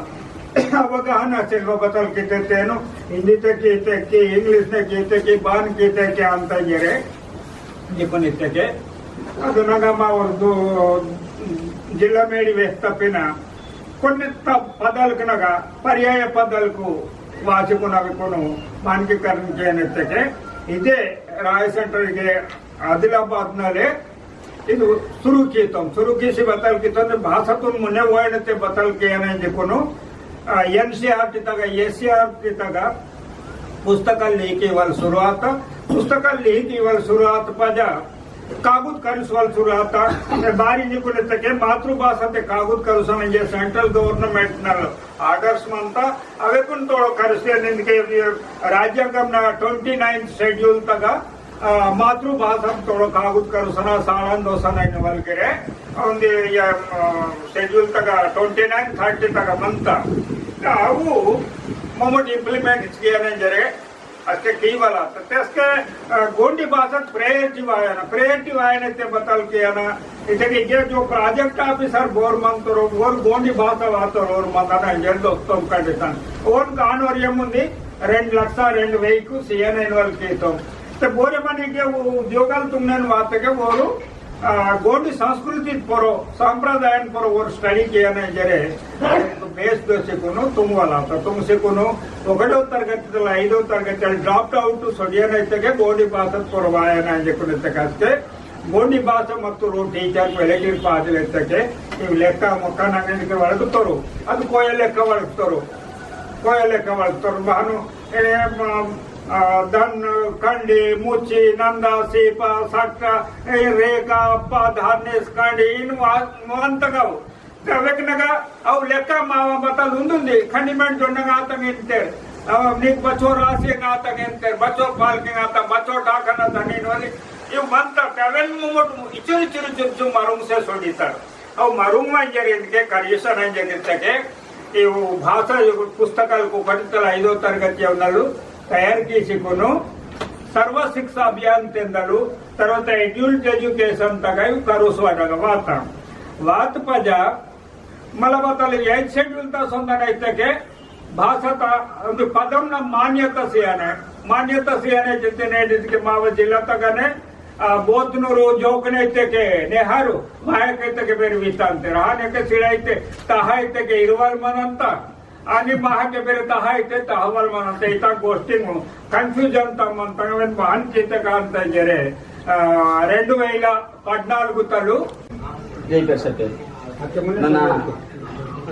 अवगाहन अचेलो बतल किते तेनु हिंदी ते कीते की, English ते कीते की, बान कीते की अंत ये रे, ये पण इतके। अदु नगा माउर दो जिला मेडी वेस्ता पिना, कोन्ने त-, पदालकु नगा पर्याय पदालकु वाचिकुन अविकुनु मानकीकरण केनेत्तके इदे राय center के आदिलाबाद नले इदु सुरु कीतम। सुरु कीसी बतल कीतम भाषातुन मुने वयनते बतल केने जिकुनु, आ, NCERT तगा, SCERT तगा पुस्तक लिहिकी वाल शुरुआत, पुस्तक लिहिकी वाल शुरुआत पजा कागुत करुसवाल शुरुआत, ए बारी निकुन इतके मातृभाषा ते कागुत करुसन ये central government नल orders मंता, अवेकुन तोड़ो करुसे निंदके राज्यांगम ना twenty ninth schedule तगा, आ, मातृभाषा तोड़ो कागुत करुसना सालन दोसन इन वलकरे, उंदे या, आ, schedule तगा twenty nine, thirty तगा मंता। अवु ममट implement किया ने जरे, अस्के कीवाला, तो तेस्के, अ, गोंडी भाषा priority वायना, priority वायना ते बतल कियाना, इतके ये जो project officer बोर मंतोर, बोर गोंडी भाषा वातोर, ओर मंदना इंजर दोस्तों कंडिशन। ओन कानोर ये मुंदी, रेंड लक्षा, रेंड वेहिकु, सीएन एनुअल कीतोम। ते बोरे मने के वो उद्योगाल तुमने वाते के बोरू, आ, गोंडी संस्कृति परो, संप्रदायन परो ओर study किया नहीं जरे, तो बेस दो सिकुनु तुम वाला, तो तुम सिकुनु, ओकड़ो तरगति तला, ऐदो तरगति तला, dropped out सोडिया नहीं तके गोंडी भाषा परो वाया नहीं जकुने तकास्के, गोंडी भाषा मत्तुरु teacher पेलेकिर पादले तके, इव लेक्का मोक्का नंगन के वड़कतोरु, अद कोया लेक्का वड़कतोरु, कोया लेक्का वड़कतोरु, बहनु, ए, म, आ, धन, कंडी, मुची, नंदा, सीपा, सक्का, ए, रेखा, अप्पा, धानेस, कंडी, इन वा-, मंतगाव। तवेकनगा अव लेक्का मावा बतल उंदुंदी, खंडिमंड जोन्नगा आतंग इंतेर। अव निक बचो रासियंग आतंग इंतेर, बचो पालकिंग आतंग, बचो डाकन आतंग इन वाली। इव मंता तवेन मुमट इचुर इचुर इचुर इचुर मरुंग से सोडीतर। अव मरुंग मंजर इनके करियसन इंजर इतके, इव भाषा इव पुस्तकाल को कटितल ऐदो तरगति अवनलु तयार कीसिकुनु सर्व शिक्षा अभियान तेंदलु, तरवात adult education तगा इव करुसवानगा वाता। वात पजा मला बतल eighth schedule ता सोंदन इतके भाषा ता उंदु पदम ना मान्यता सियाने, मान्यता सियाने जितने जितके माव जिला तगने, आ, बोतनूरु जोकने इतके नेहरू, मायक इतके बेर वितांते, रहने के सिला इते, तहा इतके इरवल मनंता, आणि महाके बेरे तहा इते तहवल मनंता, इता गोष्टी confusion ता मनता, वेन महान चिंतकांत जरे, आ, रेंडु वेला पद्नालुगु तलु। जय पेरसा पेन। नना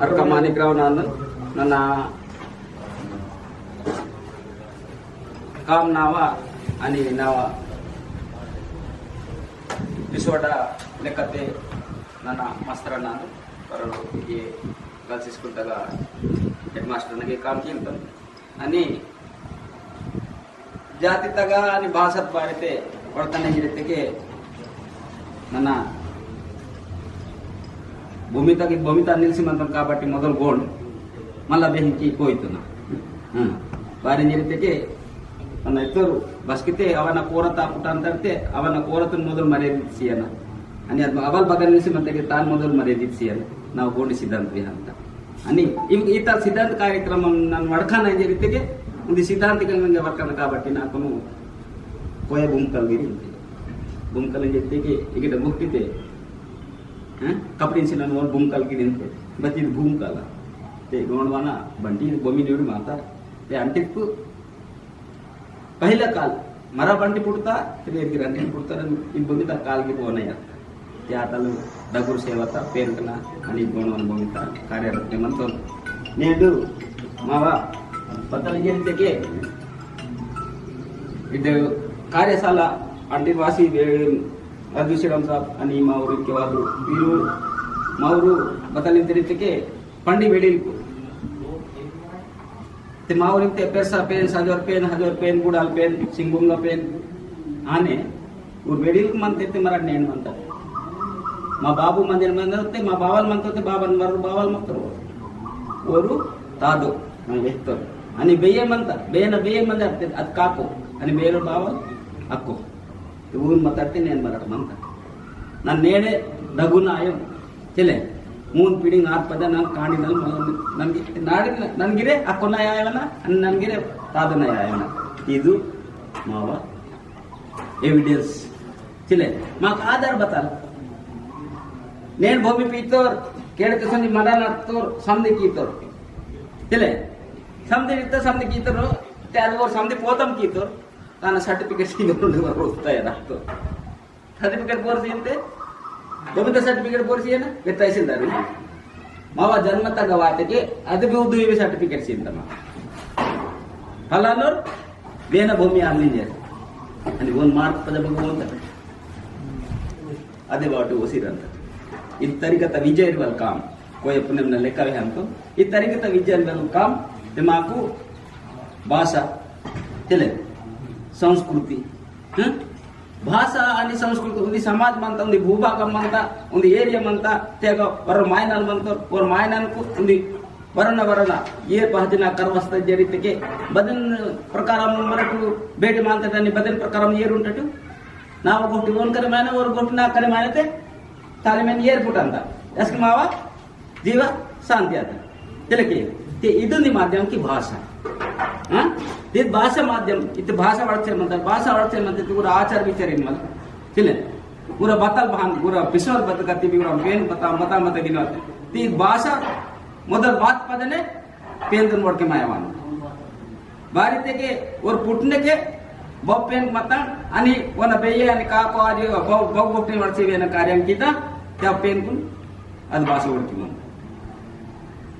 अर्का मानिकराव नान, नना काम नावा, आणि नावा पिसोडा लेकते नना मास्तर नान, पर ये गर्ल्स स्कूल तगा हेडमास्टर नगे काम किंतन। अनि जाति तगा अनि भाषात बारेते पड़तने गिरते के नना भूमि तक, भूमि तक निल्सी मंतन काबट्टी मोदल गोंड मल्ला बेहिंकी कोइतुना। हम्म। बारे गिरते के नना इतोर बसकिते अवना कोरता पुटान तड़ते अवना कोरतन मोदल मरे सियना। अनि अद अवल बगल निल्सी मंतन के तान मोदल मरे सियना। ना गोंड सिद्धांत विहांता। अनि इव-, इता सिद्धांत कार्यक्रम नन वड़खाना इंजेरितेके, उंदी सिद्धांत कल नंगे वड़खाना काबट्टी नाकुनु कोया भूमकल गिरी इंते। भूमकल इंजेरितेके, इगेट गुप्तिते, हैं? कपड़िन सिलन वोल भूमकल गिरी इंते। बच्ची भूमकल। ते गोंडवाना बंटी बोमी निवड़ी माता। ते अंटित कु पहला काल मरा बंटी पुटता, तेरे गिर अंटी पुटता, रन इन बंदी ता काल गिर वो नहीं आता। त्या तल डगुर सेवा ता, पेरकना, अनि गोंडवन बंदी ता, कार्यरत मंतो। नेडू, मावा, पता लगे तेके, इद कार्यशाला, अंटी वासी, वे, अदुशिरम साहब, अनि मावरू के वादू, वीरू, मावरू, पता लगे तेके, पंडी वेडिल को। ते मावरिन ते पेरसा पेन, साजोर पेन, हजोर पेन, गुडाल पेन, सिंगुंगा पेन, आने, उर वेडिल को मनते ते मरा नेन मनता। मा बाबू मंदिर मंदते, मा बावल मनते, बाबन मरु बावल मत करो। ओरु तादो, मैं वेहतो। अनि बेये मनता, बेये ना बेये मंदते, अद काको। अनि बेये बावल, अक्को। ते ऊन मतरते नेन मरट मंता। नन नेड़े दगुन आयो। चले, मून पीढ़ी आत पदा नन कांडी नल मल नन, नन, नाड़ी नन गिरे अक्को ना आयो ना, अन नन गिरे तादो ना आयो ना। इदु मावा evidence। चले, माक आधार बताल। नेन भूमि पीतोर, केड़ कसनी मडा नत्तोर, समझे कीतोर। चले, समझे इतना समझे कीतोर, ते अलवोर समझे पोतम कीतोर। ताना certificate सीन रोस्ता है ना तो। Certificate बोर सीनते? बबिता certificate बोर सीन ना? वे तहसीलदार है। मावा जन्म तक गवाते के अद भी उदू भी certificate सीन तमा। फलानोर बेना भूमि आमनी जे। अनि वन मार्क पद भगवान तक। अदे बाटु ओसी रंत। इन तरीका ता विजय वाल काम। कोई अपने मन लेका है हमको। इन तरीका ता विजय वाल काम। ते माकू भाषा। तेले। संस्कृति। हं? भाषा अनि संस्कृति उन्दी समाज मंता, उन्दी भूभाग मंता, उन्दी area मंता, तेगा वर मायनल मंता, वर मायनल को उन्दी वरना वरना, ये पहजना करवस्ता जरितके, बदन प्रकारम मरटु बेटी मानता तनी बदन प्रकारम ये रुंटटु। ना वो गोटी ओन करे मायने, और गोटी ना करे मायने ते, ताले में ये पुटंता। असके मावा, जीवा शांति आता। तेरे के, ते इदुनी माध्यम की भाषा। हाँ? ते भाषा माध्यम, इते भाषा वड़चे मंता, भाषा वड़चे मंता, ते पूरा आचार विचार इन मंता। चले, पूरा बतल बहान, पूरा पिसोर बत करती भी पूरा पेन बता, बता, बता गिनवा। ते भाषा, मोदल बात पदने, पेन तन वड़के मायवान। बारी ते के, और पुटने के, बप्पेन मता अनि वना बेये अनि काको आदि बौ-, बौ गोष्टी वर्षी वेन कार्य किता, त्या पेन कुन अद भाषा उड़की मन।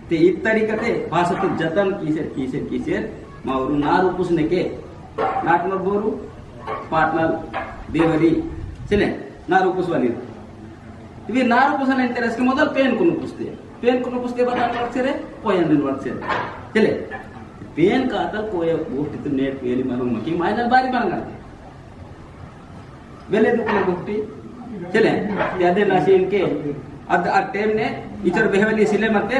ते इत्तरी कते भाषा तो जतन कीसेर, कीसेर, कीसेर, मावरू नारू पुसने के, नाटनर बोरू, पाटनर देवरी, चले, नारू पुसवाली। इवी नारू पुसने इंटरेस्ट के मोदल पेन कुन पुसते। पेन कुन पुसते बता वर्षेरे, कोयन दिन वर्षेरे। चले, पेन का अतल कोय गोष्टी तो नेट पेली मालूम मकी, माइनल बारी बन गए। वेले दुखले गोष्टी। चले, यादे नासी इनके, अद, अद टेम ने, इचर बेहवली सिले मते,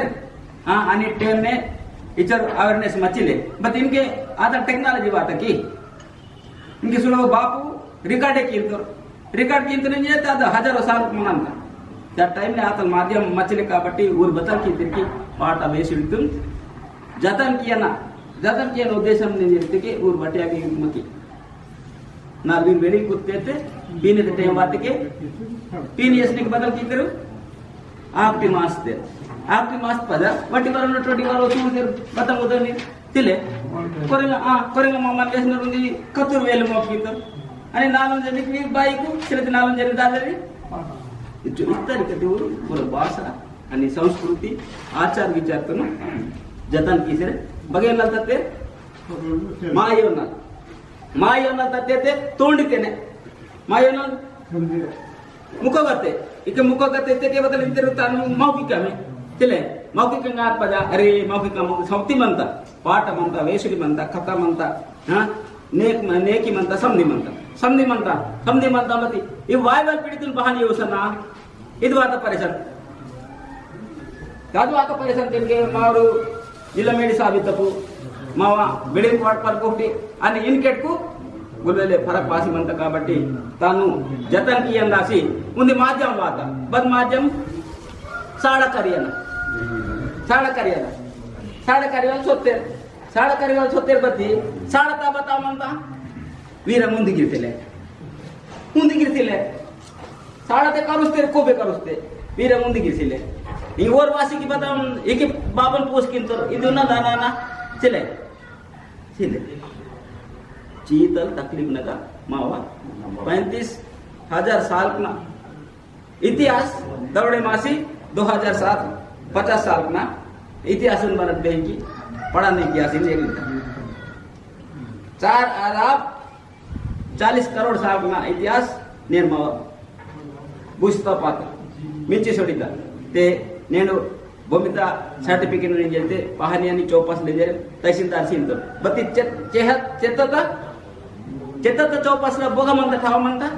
हाँ, अनि टेम ने, इचर awareness मचिले। बत इनके, आदर technology बात की। इनके सुलो बापू, record किंतोर। Record किंतोर नहीं जेता, आदर हजारों साल मनांता। त्या टाइम ने आतल माध्यम मचिले काबट्टी, ऊर बतल की तिरकी, पाटा वेसुलतुन, जतन किया ना, जतन किया ना उद्देश्य ने जेते के, ऊर बटिया की मकी। नालवीन वेड़ी कुत्ते ते, पीने ते टेम बात के, पीने यसने के बदल की करो? आपकी मास दे। आपकी मास पदा, वटी बारो न टोटी बारो तू दे, बता उधर नहीं। तिले, कोरेंगा, आ, कोरेंगा मामा लेस न रुंदी, कतुर वेल मौकी तो। अने नालम जनिक भी बाई को, सिले ते नालम जनिक दादा भी। इच्चो इत्तारी कते ऊर, पूरा भाषा, अनि संस्कृति, आचार विचार तो न, जतन की सिरे, बगे नल तत्ते, मायो नल। मायोनल तत्ते ते तोंडी तेने। मायोनल मुखगते। इके मुखगते ते के बदल इतर तानु मौखिक में। चले, मौखिक का अर्थ पदा, अरे, मौखिक का मौखिक सौती मनता, पाठ मनता, वेसुली मनता, कथा मनता, हाँ? नेक, नेकी मनता, समधी मनता। समधी मनता, समधी मनता मती। ये वाइबल पीढ़ी तुन बहान योजना, इद वाता परेशान। कादु वाता परेशान तेनके मावरू जिला मेडी साबित तपु। मावा बिल्डिंग पाट पर कोठी अनि इनकेट को गुलवेले फरक पासी मंता काबट्टी तानु जतन कियन दासी उन्दी माध्यम वाता। बद माध्यम साड़ा करियना। साड़ा करियना। साड़ा करियन सोते। साड़ा करियन सोते बदी। साड़ा ता बता मंता। वीरा मुंदी गिरतेले। मुंदी गिरतेले। साड़ा ते करुस्ते, कोबे करुस्ते। वीरा मुंदी गिरसिले। ई ओर वासी की बताऊं, एक बाबन पोस किंतर, इदु ना दाना ना। सिले। सिले। चीतल तकलीफ नगा, मावा। पैंतीस हजार साल ना। इतिहास, दौड़े मासी, दो हजार सात, पचास साल ना। इतिहास उन भारत बैंक की, पढ़ा नहीं किया, सिले। चार अरब चालीस करोड़ साल ना इतिहास निर्माण बुझता पाता मिंची सोडिता ते नेनु बोमिता सर्टिफिकेट ने जेते पहानी अनि चौपास ले जे तहसीलदार सिंतो बत्ती चेत चेहत चेतता चेतता चौपास ला बोगा मंता ठाव मंता।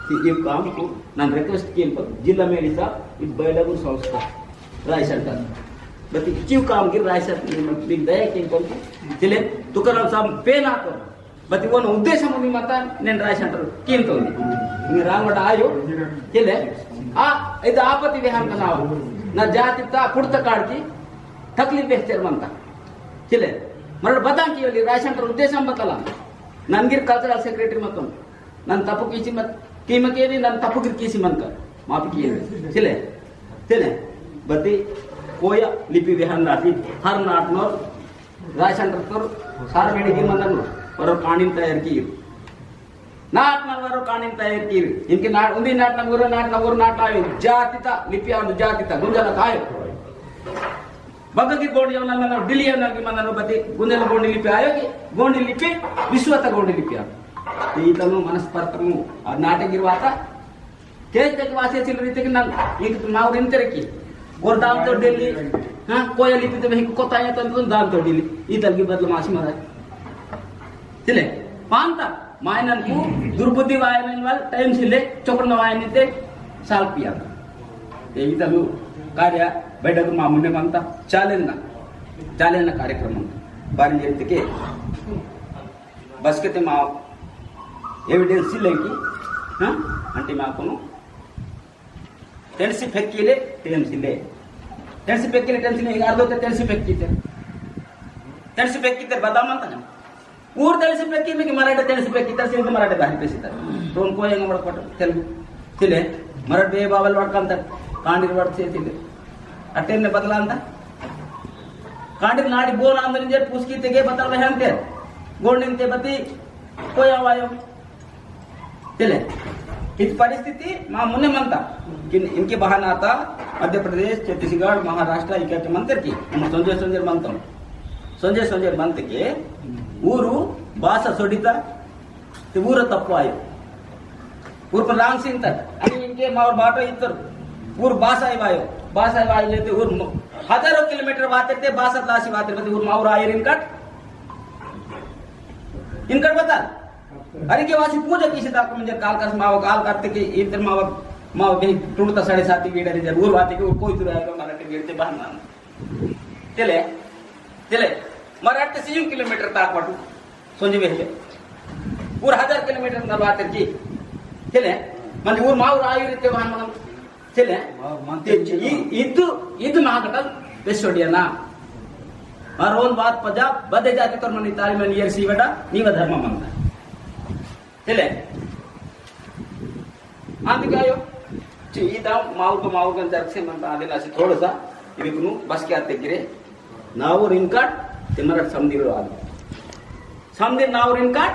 ती इव काम को नन रिक्वेस्ट किन पर जिला मेडी सा इव बैलागुर संस्था राय सेंटर बत्ती चिव काम की राय सेंटर बिग दया किन पर तिले तुकाराम साहब पेन आतो बती ओन उद्देश्य मम्मी मता नेन राय सेंटर किंतोंदी। मी रांगोट आयो, केले, आ, इद आपत्ति वेहन तनाव। ना जाति ता पुड़ता काड़की तकलीफ बेहतर मनता। केले, मरड़ बतान की वाली राय सेंटर उद्देश्य हम बतला। ननगिर कल्चरल सेक्रेटरी मतम। नन तपु कीसी मत, कीमा केरी नन तपु गिर कीसी मन का। माफ किए। केले, केले, बती कोया लिपि वेहन रासी हर नाट नोर राय सेंटर तोर सार मेडी की मंदन वरो कानिन तैयार की। नाट नंबर वरो कानिन तैयार की। इनके नाट, उन्दी नाट नंबर, नाट नंबर, नाट आयो। जाति ता, लिपि आंदु जाति ता, गुंजला ता आयो। बग की गोंडी यवना नंबर, दिल्ली यवना की मंदन बती, गुंजला गोंडी लिपि आयो की, गोंडी लिपि, विश्व ता गोंडी लिपि आयो। ते इतनु मनस्पर्धमु, आ नाटे गिरवाता, केस तक वासे चिल रीते कि नन, एक नाव रिन तेरे की। गोर दाम तो डेली, हाँ, कोया लिपि तो वही कोता है तो तुम दाम तो डेली। इतल की बदल मासी मरा। चिले, पांता, मायनन कु दुर्बुद्धि वायनन वाल टाइम सिले, चोकरन वायन ते साल पिया। ये इतलु कार्य बैठक मामुने मानता, चालेन ना, चालेन ना कार्यक्रम मानता। बारी जेते के, बस के ते मा एविडेंस सिले की, हाँ, अंटी मा कोनो टेंसी फेंकीले, टेंसीले। टेंसी फेंकीले, टेंसीले, अर्धो ते टेंसी फेंकीते। टेंसी फेंकीते, बदाम अंता ना। ऊर टेंसी फेंकी, में मराठे टेंसी फेंकीते, सिंध मराठे बाहर पे सीता। तो उनको ये नंबर पट, तेलुगु। सिले, मराठे बाबल वर्क अंतर, कांडीर वर्क से सिले। अटेन ने बदला अंतर। कांडीर नाड़ी बोन अंदर जे पूछ की तेगे बदल रहे अंतर। गोंडिन ते बती, कोया वायो। तेले, इद परिस्थिति मा मुन्ने मनता। किन इनके बहाना आता, मध्य प्रदेश, छत्तीसगढ़, महाराष्ट्र, इके के मंतर की, हम संजय संजय मनतम। संजय संजय मनत के, ऊरु भाषा सोडिता, ते ऊर तप्पु आयो। ऊर पर रांग सिंतर, अनि इनके मावर बाटो इतर, ऊर भाषा ही वायो, भाषा ही वायो लेते ऊर म-, हजारों किलोमीटर वाते ते भाषा लासी वाते, बते ऊर मावर आयर इनकट, इनकट बता। अरे के वासी पूजा किसी दा को मुझे काल कर मावा काल करते के इधर मावा मावा के टूटता साढ़े सात की वीडर इधर ऊर बात के कोई तुरा है तो हमारा के गिरते बहाना। तेले तेले मराठ ते सीजन किलोमीटर ताक पटू सोंजी वेहले ऊर हजार किलोमीटर ना बात की तेले मन ऊर मावर आयु रिते बहाना तेले, वाह, मन ते तेज इ-, इदु, इदु नागटल पेसोडिया ना। और ओन बात पजा, बदे जाति तोर मनी तारी मन ईयर सीवटा, नीव धर्म मंता। तेले, आंदी कायो? ची, ई दाव, माउर को माउर गन जरक से मंता, आंदी लासी थोड़ा सा, इवे कुनु बस क्या ते गिरे, नावर इनकाट, ते मरट समदिर आद। समदिर नावर इनकाट,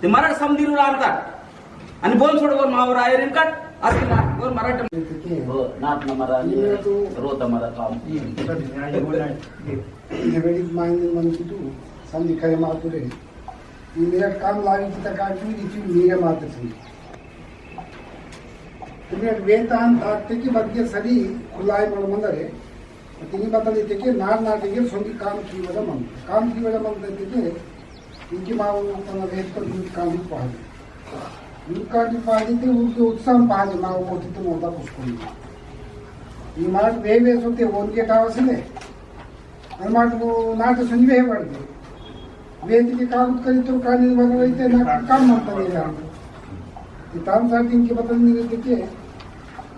ते मरट समदिर आंकाट। अनि बोल छोड़ बोल मावर आयर इनकाट, असली ना, बोल मराठ में। हो, नाट न मरा, ये तो रोता मरा काम। ये वेडिक माइन मन की तू, समझ खरे मातुरे। ये मेरा काम लागी की तका की, ये चीज मेरे मात्र से। तुम्हें वेतान ताकते की बद के सदी खुलाई मड़ मंदर है। तिनी बतल इते के नार नार के सोंदी काम की वजह मन। काम की वजह मन ते के इनकी माँ वो तना रेत पर दूध का भी पहाड़ी। दूध का भी पहाड़ी ते उनके उत्साह पहाड़ी माँ वो होती तो मोटा कुछ को नहीं। ये मार वे वे सोते वो उनके टावर से ले। और मार वो ना तो सुनी वे बढ़ गए। वेद के कागद करी तो कानून बन रही थे ना काम मानता नहीं रहा। ये ताम सार दिन के बदल नहीं रहते के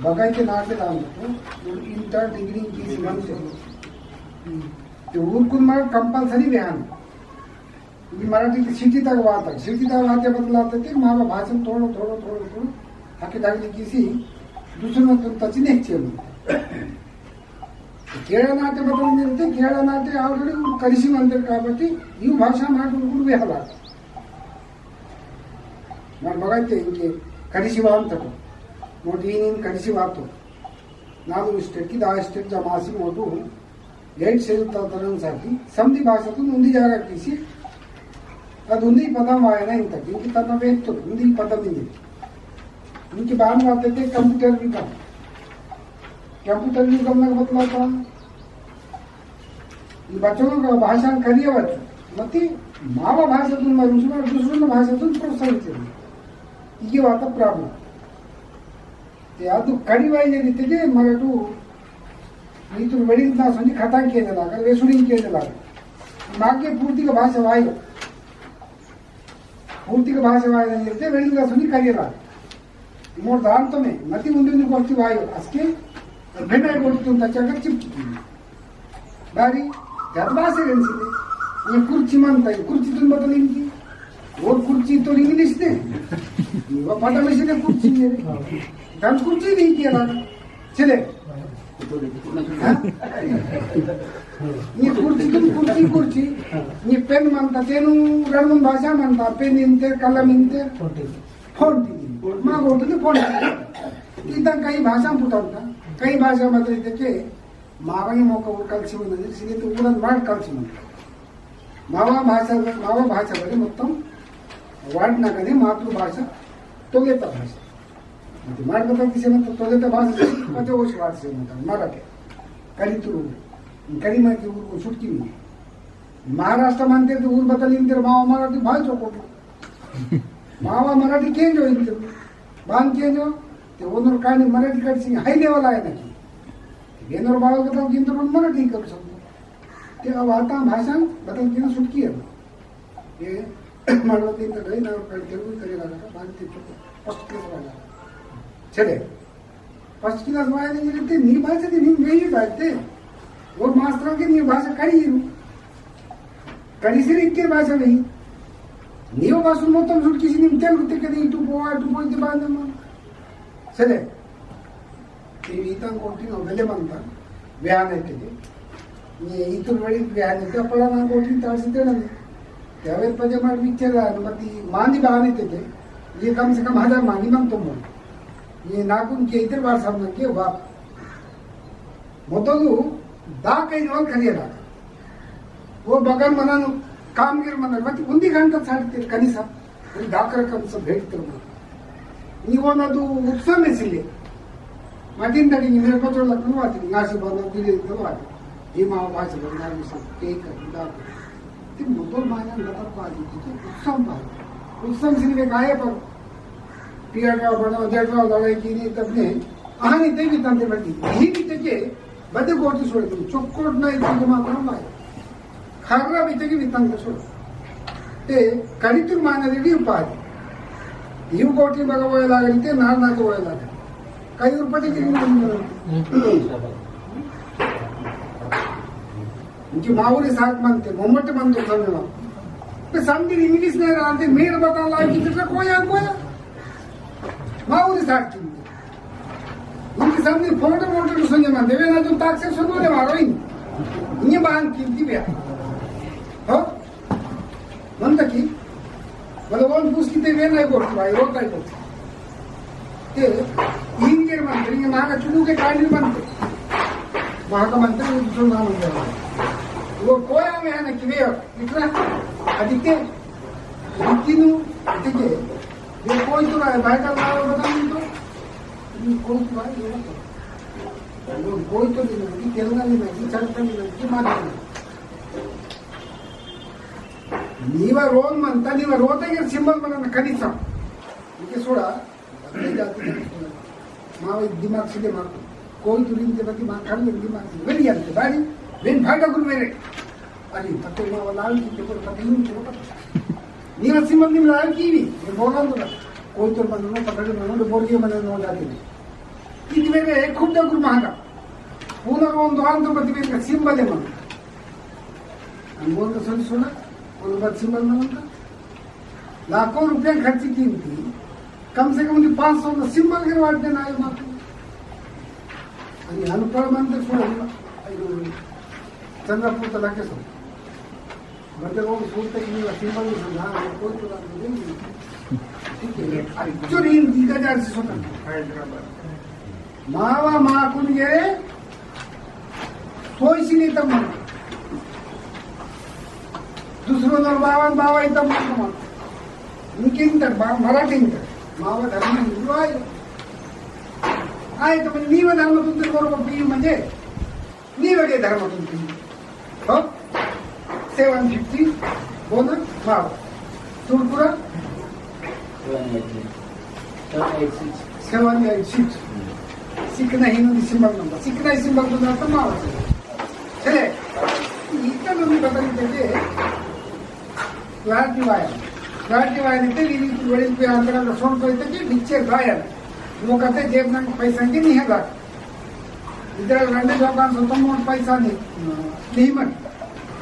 बगाई के नाक पे डाल दो, वो इंटर डिग्री की सीमा से। हम्म। तो वो कुन मार कंपलसरी बयान। ये मराठी की सिटी तक बात है, सिटी तक बात है बदलाते थे, माँ का भाषण थोड़ो, थोड़ो, थोड़ो, थोड़ो, आके दाखिल किसी दूसरे में तुम तची नहीं चाहिए। केरला नाटे बदल मिलते, केरला नाटे already वो करिसी मंदिर काबट्टी, यू भाषा माटु उड़वे हला। मर बगते इनके करिसी वाम तको, मोटी इन करिसी वातो। नालुगु state की दहा state जमासी मोटू, eight schedule तलतलन साटी, समधी भाषा तो उंदी जागा किसी, अद उंदी पदम वायना इंतक, इनकी तब वेत्तु, उंदी पदम इंदी। इनकी बान वाते ते computer भी कम। Computer भी कम ना बतलाता। ये बच्चों का भाषा करिए बच्चों। मती मावा भाषा तुम मरुसुमा दूसरों भाषा तुम प्रोत्साहित करिए। ये बात problem। ते आदु कड़ी वाई ने दिते के मराठू नीतु वेडिंग ना सोनी खतांग किए ने लागा, वेसुडिंग किए ने लागा। मागे पूर्ति का भाषा वायो। पूर्ति का भाषा वायो ने दिते वेडिंग ना सोनी करिए लागा। मोर दान तो में, मती उंडे नी गोष्टी वायो। असके, बेना गोष्टी तुम तच्चा कर चिपकी। बारी, गरबासे रेंसिले। ये कुर्ची मानता है, कुर्ची तुम बदल इनकी। वो कुर्ची तो इंग्लिश ने। वो पता नहीं से कुर्ची है। दम कुर्ची नहीं किया ना। चले। हाँ? ये कुर्ची तुम कुर्ची, कुर्ची। ये पेन मानता, तेनु रंगून भाषा मानता, पेन इनते, कलम इनते। Phone T V. माँ को तो फोन टी वी। इतना कई भाषा पुटाता, कई भाषा मतलब इते के मावनी मोका उड़कल सिमन नजर सिने तो उड़न मार कल सिमन। मावा भाषा, मावा भाषा बले मोत्तम वार्ड नगने मातृभाषा तोलेता भाषा। मते मार बता किसे मत तोलेता भाषा से पचो वर्ष वार्ड से मत मारा के। करी तुरु, करी मार की उड़ को छुटकी नहीं। महाराष्ट्र मानते तो उड़ बदल इंदर मावा मारा तो भाई चोको। मावा मराठी केंजो इंदर। बान केंजो, ते ओनर कानी मराठी कट सिंग high level आए ना की। वेनर बाबा बदल किंतु पण मराठी करू शकतो। ते अब आता भाषा बदल किंतु सुटकी है। ये मानवती तो गई ना और कल जरूर करेगा ना, बान ते चुप, first class वाला। चले। First class वाला नहीं रहते, नी भाषा की नी नहीं बात है। वो मास्टर के नी भाषा करी ही। कड़ी से इनके भाषा नहीं। नियो भाषा में तो सुट किसी ने तेल कुत्ते के नहीं, तू पोआ, तू पोई दबान दे मन। चले। ये इतना कोटिन अवेले बनता। बयान है तेरे। ये इतु बड़ी बयान है, तो पड़ा ना कोटिन तार से तेरा नहीं। यावेर पजे मार विचार मती मांदी बाने तेते, ये कम से कम हजार मांदी मांग तो मन। ये नाकुन के इधर बार सामने के वाप। मोदलु दा कई नोल करिए ना। वो बगन मनन कामगिर मनन मती उन्दी घंटा साड़ी ते कनिसा। उन दाकर कम से भेट तो मन। निवोना दु उत्सव में सिले। माटिन तड़ी निमेर पचो लखन वाती, नासी बनो दिले तो वाती। ये माँ बास बंगाल में सब के कर, उदा कर। ती मोदल मायना लता पाली, ती उत्सव पाली। उत्सव सिले में गाये पर पिया का बनो, जट का लड़ाई की नहीं तब ने। आहानी ते भी तंते बनी। यही भी ते के, बदे गोटी सोड़े तुम, चोकोट ना इतने के मात्रा में आए। खागरा बीते की वितंग को छोड़ो। ते करितुर माना दे भी उपाधि। यू कोटी बगा बोया लागे, ते नार ना के बोया लागे। कई उर्पटी की नहीं मिलने। इनकी मावरी साथ मानते, मोमट मानते समझो। ते समझी इंग्लिश नहीं जानते, मेरे बता लागे कि तेरा कोई यार कोई। मावरी साथ की। इनकी समझी फोटो मोटो सुनने मानते, वे ना जो ताक से सुनो ले मारो इन। ये बांध की थी भैया। हो? मन तक की? मतलब, वो पूछ की ते वे नहीं बोलते भाई, रोता ही बोलते। ते, इनके मंत्री, ये माँ का चुनू के कांडी मंत्री। वहाँ का मंत्री, वो दूसरा नाम हो गया। वो कोया में है ना कि वे, इतना अधिक है, इतनी, अधिक है। वे कोई तो रहा है, भाई का नाम बता नहीं तो। कोई तो भाई, ये बता। कोई तो नहीं, तेलंगाना नहीं, झारखंड नहीं, माध्यम नहीं। नीवा रोन मनता, नीवा रोता के सिंबल मनन कनिसा। इनके सोड़ा, अपने जाति का सोड़ा। मावा दिमाग से दिमाग, कोई तो रिंग के बती मार खान में दिमाग से, वेरी अंत, बारी, वेन भाटा गुरु मेरे। अरे, पत्ते मावा लाल की तो पता ही नहीं चला पता। नीवा सिंबल नीवा लाल की भी, ये बोला तो ना। कोई तो मनन पकड़ मनन बोल के मनन हो जाते नहीं। इतने में एक खूब डगुर महंगा। पूरा रोन दुआन तो बती बेन का सिंबल है मन। हम बोल तो सुन सुना, बोल बात सिंबल मन का। लाखों रुपया खर्च की थी, कम से कम उनकी पाँच सौ का सिंबल के वाट देना है मात्र। अरे अनपढ़ मन तो सुन, चंद्रपुर तो लाके सुन। मतलब वो सूरत की नहीं, सिंबल नहीं समझा, वो कोई तो बात नहीं। ठीक है, actually इन दीदा जार से सोता। हैदराबाद। मावा माकुन ये सोई सी नहीं तम। दूसरों नर बावन बावा ही तम तम। इनके इंतर बा-, मराठी इंतर। मावा धर्म हिंदू आए। आए तो नीवा धर्म तुम तेरे को पी म्हणजे। नी वगे धर्म तुमकी। हो? सेवन फिफ्टी, बोना, माव। तुरपुरा? Seven eight six. Seven eight six. Seven eight six. हम्म। सिख नहीं नु सिंबल नंबर। सिख नहीं सिंबल नंबर तो माव। चले। इतना नंबर बता दीजिए। Class divine. क्लास डिवाइन इतने लीली की बड़ी पे अंदर का सोन को इतने के नीचे गायन। वो कहते जेब में पैसा की नहीं है बात। इधर रंडे लोकांसोता मोट पैसा नहीं, नहीं मत।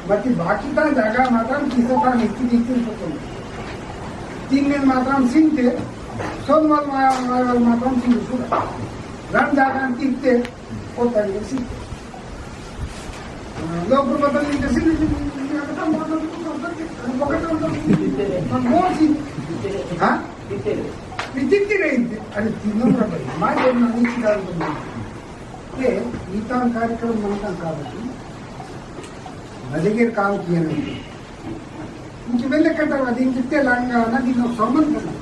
बती बाकी ता जागा मात्रम किसा ता निश्चित निश्चित होतो। तीन दिन मात्रम सिंते, सोन वाल मा-, वाल, वाल मात्रम सिंते सुरा। रंड जागा तीते, होता है सिंते। लोग बदल नहीं जैसे नहीं, नहीं, नहीं, अगर हम बदल तो कर सकते हैं, हम बदल तो कर सकते हैं। हम कौन सी? हाँ? इतने रही। अरे, तीनों का भाई, माँ जब नानी की दाल बनी। ये नीताम कार्यक्रम मनता काबट्टी, मजेगेर काम किया नहीं। इंके वेले कटर वादी, इंके तेलंगाना दिनो संबंध करना।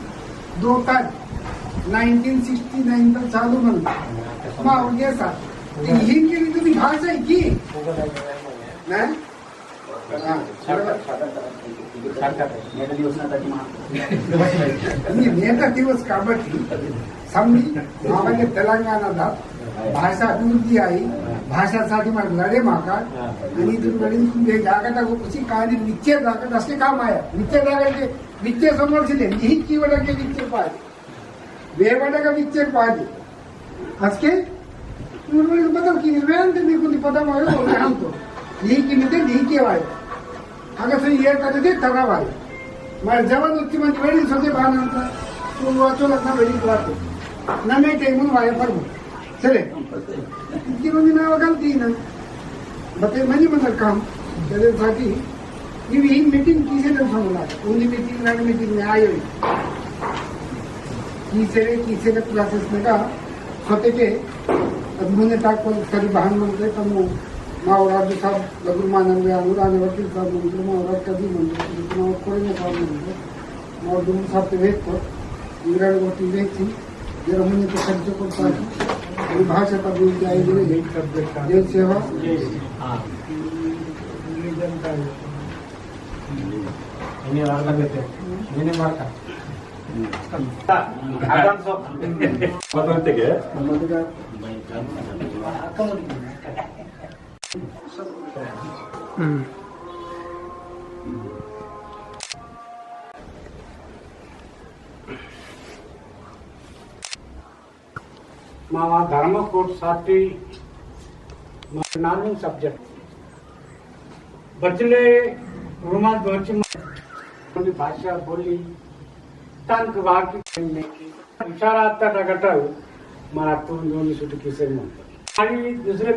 दो तारीख, नाइनटीन सिक्सटी नाइन तक चालू मन। माँ, और ये सा, ये हिंदी की भी भाषा है की? नहीं? हाँ, नेता दिवस ना तक मां। नहीं, नेता दिवस काबट्टी समझी, मामाके तेलंगाना दा भाषा अभिवृद्धि आई, भाषा साठी मार लड़े माका, आणि तुम लड़ी तुम दे जागा तक उसी कहानी नीचे जागा दस के काम आया, नीचे जागा के नीचे समझ ले, यही कीवर्ड के नीचे पाए, वेवर्ड का नीचे पाए। असके, उन्होंने बदल की, वेंद भी कुछ पता मारो, और हम तो, यही की नीचे, यही के वाले। अगर से ये तरह दे, तरह वाले। मैं जवान उत्ती मंदी वेड़ी सोचे बाहर अंतर, तो वो अचो लगना वेड़ी बात है। ना मैं टेबल वाले पर हूँ। चले। इतनी मंदी ना गलती ना। बते मनी मंदर काम, चले साथी। इवी meeting कीसेले समझना, उन्दी meeting, नान meeting में आयो। कीसेले, कीसेले process में का, सोते के, अब मुझे तक पर सरी बहान मंत्री, पर मु, मावरा भी साहब, लगुर मानन वे, अनुराग वकील साहब मंत्री, मावरा कभी मंत्री, मावरा कोई ना साहब मंत्री, मावरा दुम साहब ते वेट को, इंग्लैंड को टीम थी, जरा मुझे तो खर्च को पास, परिभाषा का भी क्या है, जय सेवा। हाँ। इन्हें वार्ता करते हैं। इन्हें वार्ता। आराम से। बदलते के? हम्म। मावा धर्म कोड साटी मा नानी subject। बचले रोमा दोची मा-, भाषा बोली, तंक वाकी में की। विचार आता टगटल, मारा तुम दोनों सुध किसे मन। पाड़ी दूसरे,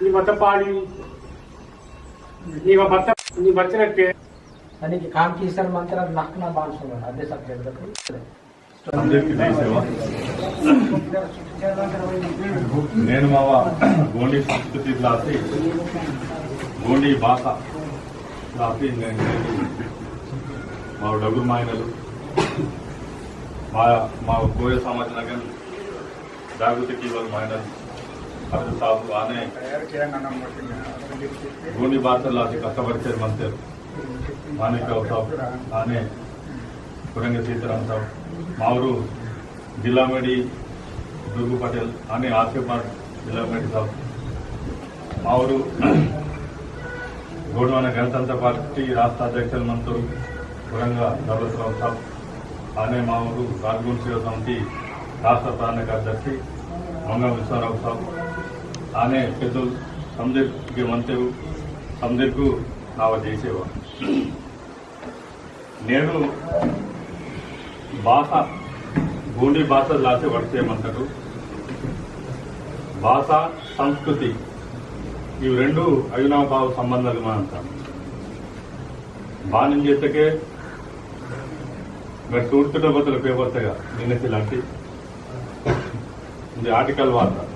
नी बता पाड़ी, नी बता, नी बचले के। यानी कि काम की सर मंत्र नखना बाल सुनो, अदे subject का। संदीप की जय सेवा। नेन मावा गोंडी संस्कृति लासी, गोंडी भाषा लासी, नेन मावा डगुर मायनलु, मा, मावा कोय समाज नगन जागृति कीवल मायनल अरविंद साहब आने गोंडी भाषा लासी कष्टपरिचय मंत्र मानिक राव साहब आने कुरंग सीताराम साहब मावरू जिला मेडी दुर्गु पटेल आने आसिफाबाद जिला मेडी साहब मावरू गोंडवाना गणतंत्र पार्टी राष्ट्र अध्यक्ष मंत्री कुरंग दौलत राव साहब आने मावरू राजगुण सेवा समिति राष्ट्र प्रधान कार्यदर्शी मंगल विश्वराव साहब आने पेद्दल समदीर के मंत्री समदीरकु नावा जय सेवा। नेडु भाषा, गोंडी भाषा लासे वर्षे मंतटु। भाषा, संस्कृति, इव रेंडु अविनाभाव संबंधालु मंता। बानिंग इत्तेके, मैं सूर्तुट बतल paper तगा, निन्ने सिलांटी। उंदे article वाता।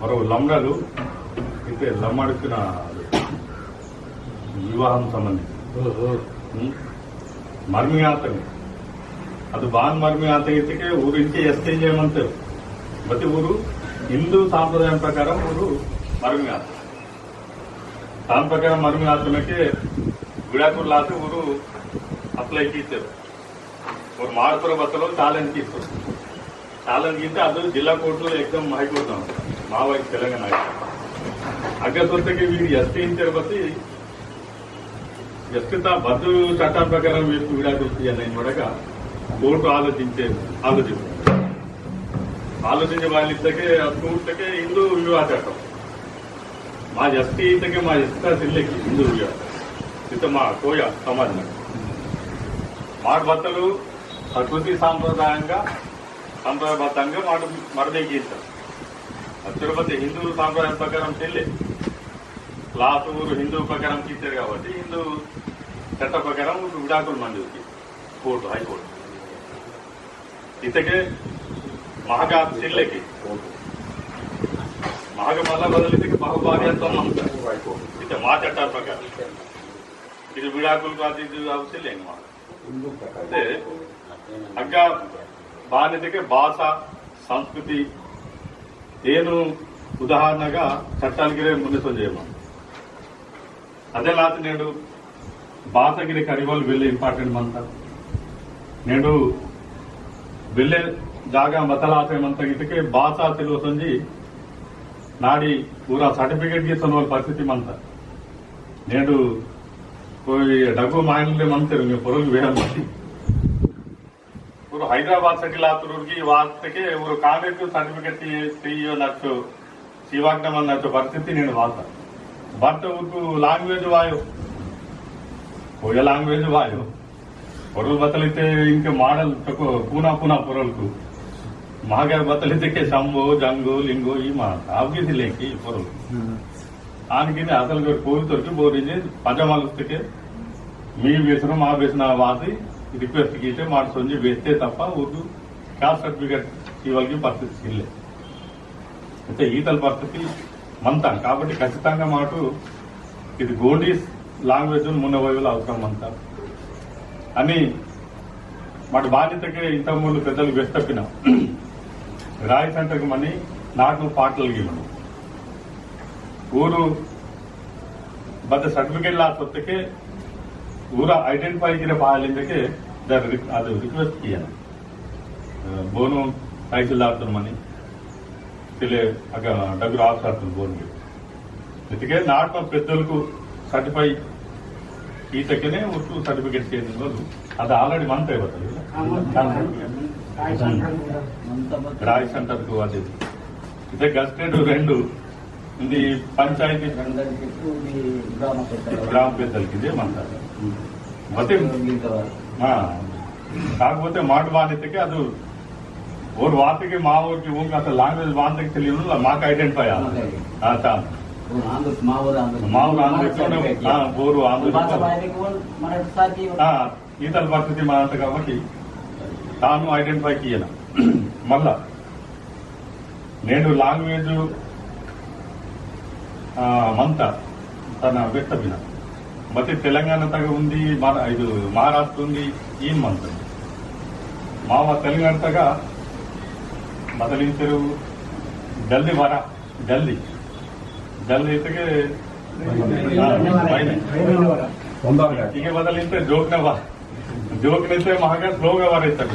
मरो लमडलु, इत्ते लमडकिना विवाहम संबंधी। ओहो। हम्म? मर्मी आतंग। अदु बान मर्मी आतंग इत्तेके ऊरु इंके ST मंतेर। बत्ती ऊरु हिंदू सांप्रदाय प्रकार ऊरु मर्मी आतंग। दान प्रकार मर्मी आतंगके विडाकुल लाते ऊरु apply कीतेर। ओर मार्पुर बतलो challenge कीतेर। Challenge कीते अदु जिला कोर्टुलो एकदम high court ना। मावा तेलंगाना। अग्गा सोत्तेके वीरु ST इंतेर बत्ती ST ता बद्दु चट्टा प्रकार वीरु विडाकुल किया नहीं मडगा कोर्ट आलोचिंचे, आलोचिंचे। आलोचिंचे वालित्तेके, अदु कोर्टुके हिंदू विवाह चट्टम। मा ST इत्तेके मा ST ता सिल्लेके हिंदू विवाह। इत्ते मा कोया समाज में। माट बत्तलु प्रकृति सांप्रदायंगा, सांप्रदायबद्धंगा माट मर्मी कीतेर। अच्चर बत्ती हिंदू सांप्रदाय प्रकार सिल्ले। लातूर हिंदू प्रकार कीतेर काबट्टी हिंदू चट्ट प्रकार विडाकुल मंजूर की। Court, high court. इत्तेके महागा सिल्लेके। महागा मला बदल इत्तेके बहुभार्यात्वम मंता। इत्ते मा चट्टा प्रकार। इत्ते विडाकुल कादी जो अब सिल्लेंगे महागा। ते अग्गा बान इत्तेके भाषा, संस्कृति, तेनु उदाहरणगा चट्टाल गिरे मुन्ने सोंजेमा। अदे लात नेडु भाषा गिरे करिवल वेल्ले important मंता। नेडु वेल्ले जागा बतलासे मंता इत्तेके भाषा सिलवसंजी नाडी पूरा certificate गी सोनवल परिस्थिति मंता। नेडु कोई डगु मायनले मंतेर, पोरोल वेहन मंती। ऊरु हैदराबाद settle आतुरुर्गी वास्तके ऊरु कांग्रेस certificate ती-, तीयो नच्चो, सीवाग्नमन नच्चो परिस्थिति नेनु वाता। But ऊरु language वायो, कोया language वायो। पोरुल बतलिते इंके model तको पूना पूना पोरुलकु। महागा बतलिते के शंभो, जंगो, लिंगो, ई मा, आपके दिले की पोरुल। हम्म। आनकिने असल गर कोई तोरकी बोरिंजे पजामाल उस्तके मी बेसनो मा बेसना वासी request कीते मार सोंजी बेचते तप्पा उर्दू caste certificate इवाल की परिस्थिति इल्ले। इते ईतल परिस्थिति मंता। काबट्टी खच्चितंगा माटु इदि गोंडी language मुन्ने वयवल अवसरम मंता। अनि माट बानितके इंतक मुंदु पेद्दलु वेस्तपिन राय center की मनी नाटनु पाटलु गिमनु। ऊरु बद certificate ला सोत्तके ऊरा identify किरे पालिंदके दर रिक-, अदु request किया। अ, बोनु तहसीलदार तुन मनी, तिले अगा डगुर officer तुन बोनु गे। इतिके नाटनु पेद्दलकु certify ईतकने उर्दू certificate चेंजिन वालु। अद already मंता बतल। राय center को अदे। इते gazetted रेंडु उंदी पंचायती ग्राम पेद्दलकु। ग्राम पेद्दलकु इदे मंता। बते, हाँ, काकपोते माट बानितके अदु ओर वातके मा ओर की ओंग असल language बांतके तेलियनुला माक identify आ। माक identify। हाँ, ता। ओर आंदो, मा ओर आंदो। मा ओर आंदो, माक identify किया। हाँ, ओर आंदो। भाषा बायने को मन साथी। हाँ, ईतल परिस्थिति मानत काबट्टी तानु identify कियना। मल्ला नेंडु language, आ, मंता तन वेस्तपिन। मते तेलंगाना तगा उंदी, महा-, इदु महाराष्ट्र उंदी, ईन मंता। मावा तेलंगाना तगा बदलिंतेरु जल्दी वरा, जल्दी। जल्दी इतके, आ, बायने। इके बदलिंते जोकना वा। जोकना इते महागा slow गा वारे इत्तक।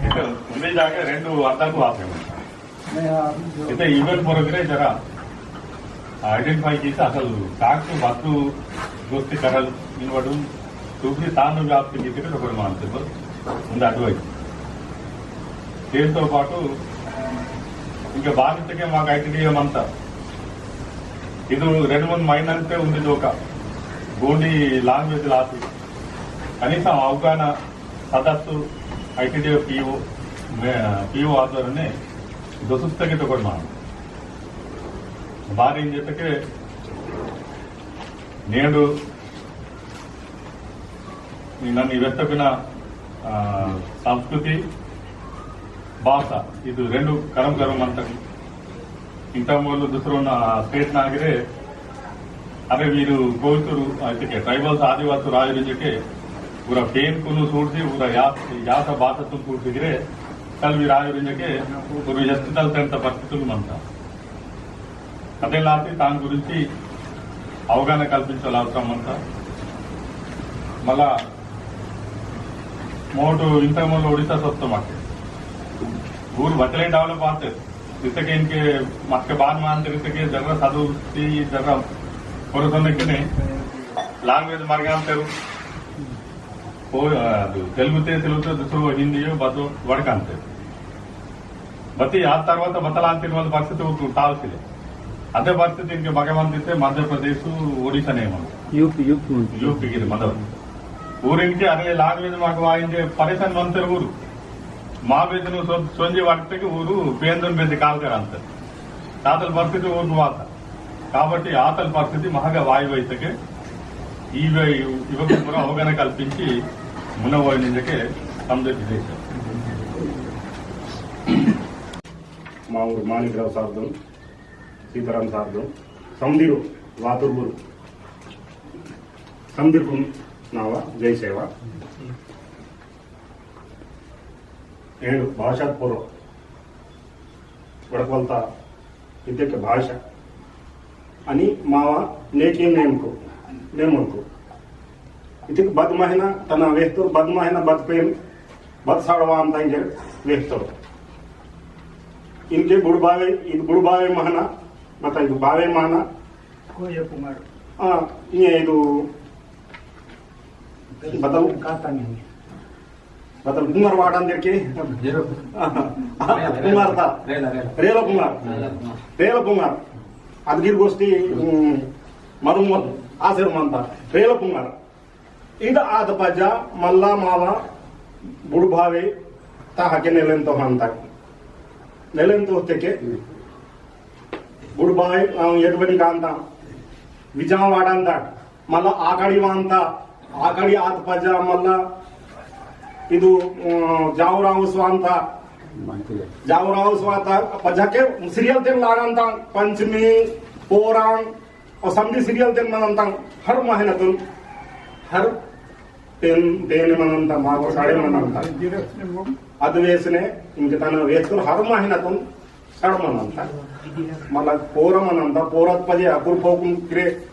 इते उंदी जागे रेंडु अर्थालु आते। इते event पोरोगिरे जरा identify कीते असल काकु बतु गोष्टी करल इनवडु तुमसी तानु व्याप्ति कीते तो कोई मानते बस उंदी advice। దీంతో పాటు ఇంకా బాధితుడిగా మాకు I T D A మంతా ఇది రెండు మంది మైనారిటీ ఉంది ఒక గోండి language లాసి కనీసం అవగాహన సదస్సు I T D A P O, May-, P O ఆధ్వర్యంలో దొసుస్తగిత కూడా మనం బారి ఏం చెప్తే నేడు ఈ నన్ను ఈ వెత్తపిన, ఆ, సంస్కృతి, భాష, ఇది రెండు కరం కరం అంటారు. ఇంత మూలు దుసరున్న state నాగరే, అరే వీరు కోయితురు, అయితే tribals ఆదివాసులు రాయురింజకే, ఊర పేన్కును చూసి, ఊర యా-, యాస భాషతో కూర్చిగిరే, తల్వి రాయురింజకే, ఊరు ఎస్టితల్ తెంత పరిస్థితులు మంతా. అదే లాసి దాని గురించి అవగాహన కల్పించాల్సిన అవసరం అంతా. మళ్ళా మోటు ఇంతకుముందు ఒడిశా సొత్తు మాకు ఊరు బతలే డెవలప్ ఆతే ఇతకే ఇంకే మక్క బాన్ మాంతే ఇతకే జర్ర చదువు జర్ర పొరసొన్నకినే language మరగాంతారు. ఓ, అది తెలుగుతే తెలుగుతే దుసరో హిందీయో బతో వడకాంతారు. बती आ तरवाता बतलांतिन वाला परिस्थिति उनको तालसिले। अदे परिस्थिति इनके भगवान दिते मध्य प्रदेश, ओडिशा ने मन। U P, U P मन। U P गिरे मदर। ऊर इनके अरे language माको आइंदे परेशान मंतर ऊर। मा बेदनु सो-, सोंजी वाटते के ऊर पेंदन बेदे काल करांतर। तातल परिस्थिति ऊर वाता। काबट्टी आतल परिस्थिति महगा वायु वैतके इव-, इवकु पूरा अवगाहन कल्पिंची मुनवोयिनिंजके समझे विदेश। मावूर माणिकराव सार्दुन, सीताराम सार्दुन, समदिरु वातुर गुरु, समदिरकुन नावा जय सेवा। नेडु भाषात पोरो वड़कवलता इत्तेके भाषा अनि मावा नेके नेमको, नेमको। इत्तेके बद महीना तना वेहतोर, बद महीना बद पेन, बद साड़वान तांगे वेहतोर। इनके बुड़ बावे, इन बुड़ बावे महीना, बता, इन बावे महीना। कोई कुमार। हाँ, ये इदु बताओ। काता नहीं। बतल पुंगर वाड़न देके। रेलो। पुंगर ता। रेलो, रेलो। रेलो पुंगर। रेलो पुंगर। रेलो पुंगर। अदगिर गोष्टी, हम्म, मरुमत आसेर मंता। रेलो पुंगर। इद आद पजा मल्ला मावा बुड़ भावे ता हके नेलेंतो हंता। नेलेंतो तेके। गुड बाय, अ, एडबडी कांता, विजाम वाडांता, मल्ला आकाडी वांता, आकाडी आत पजा मल्ला इदु, अ, जावराव स्वांता, जावराव स्वांता पजा के सीरियल तेन लागांता, पंचमी, पोरांग, और समझी सीरियल तेन मनंता, हर महीना तुन, हर तेन, तेन मनंता, मागो साड़े मनंता। अदवेसने, इनके तना वेतुर हर महीना तुन, सड़मन अंता। मल्ला पोरमन अंता, पोरत पजे अपुर पोकुन किरे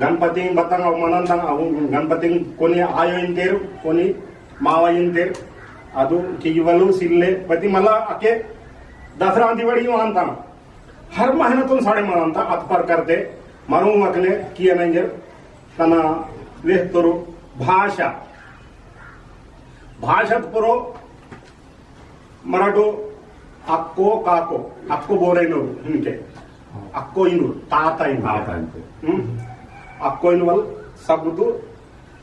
गणपति बतंग अव मनंता, अव गणपति कोनी आयो इंतेर, कोनी मावा इंतेर, अदु किगिवलु सिल्ले, पति मल्ला अके दसरा दिवाड़ी अंता। हर महीना तुन साड़े मनंता, अतपर करते, मनु अकले किया नंजर, तना वेहतुरु भाषा। भाषात पुरो मराठो अक्को काको, अक्को बोरेनो इनके। अक्को इनु, ताता इनु। ताता इनु। हम्म? अक्को इनु वल सबुतु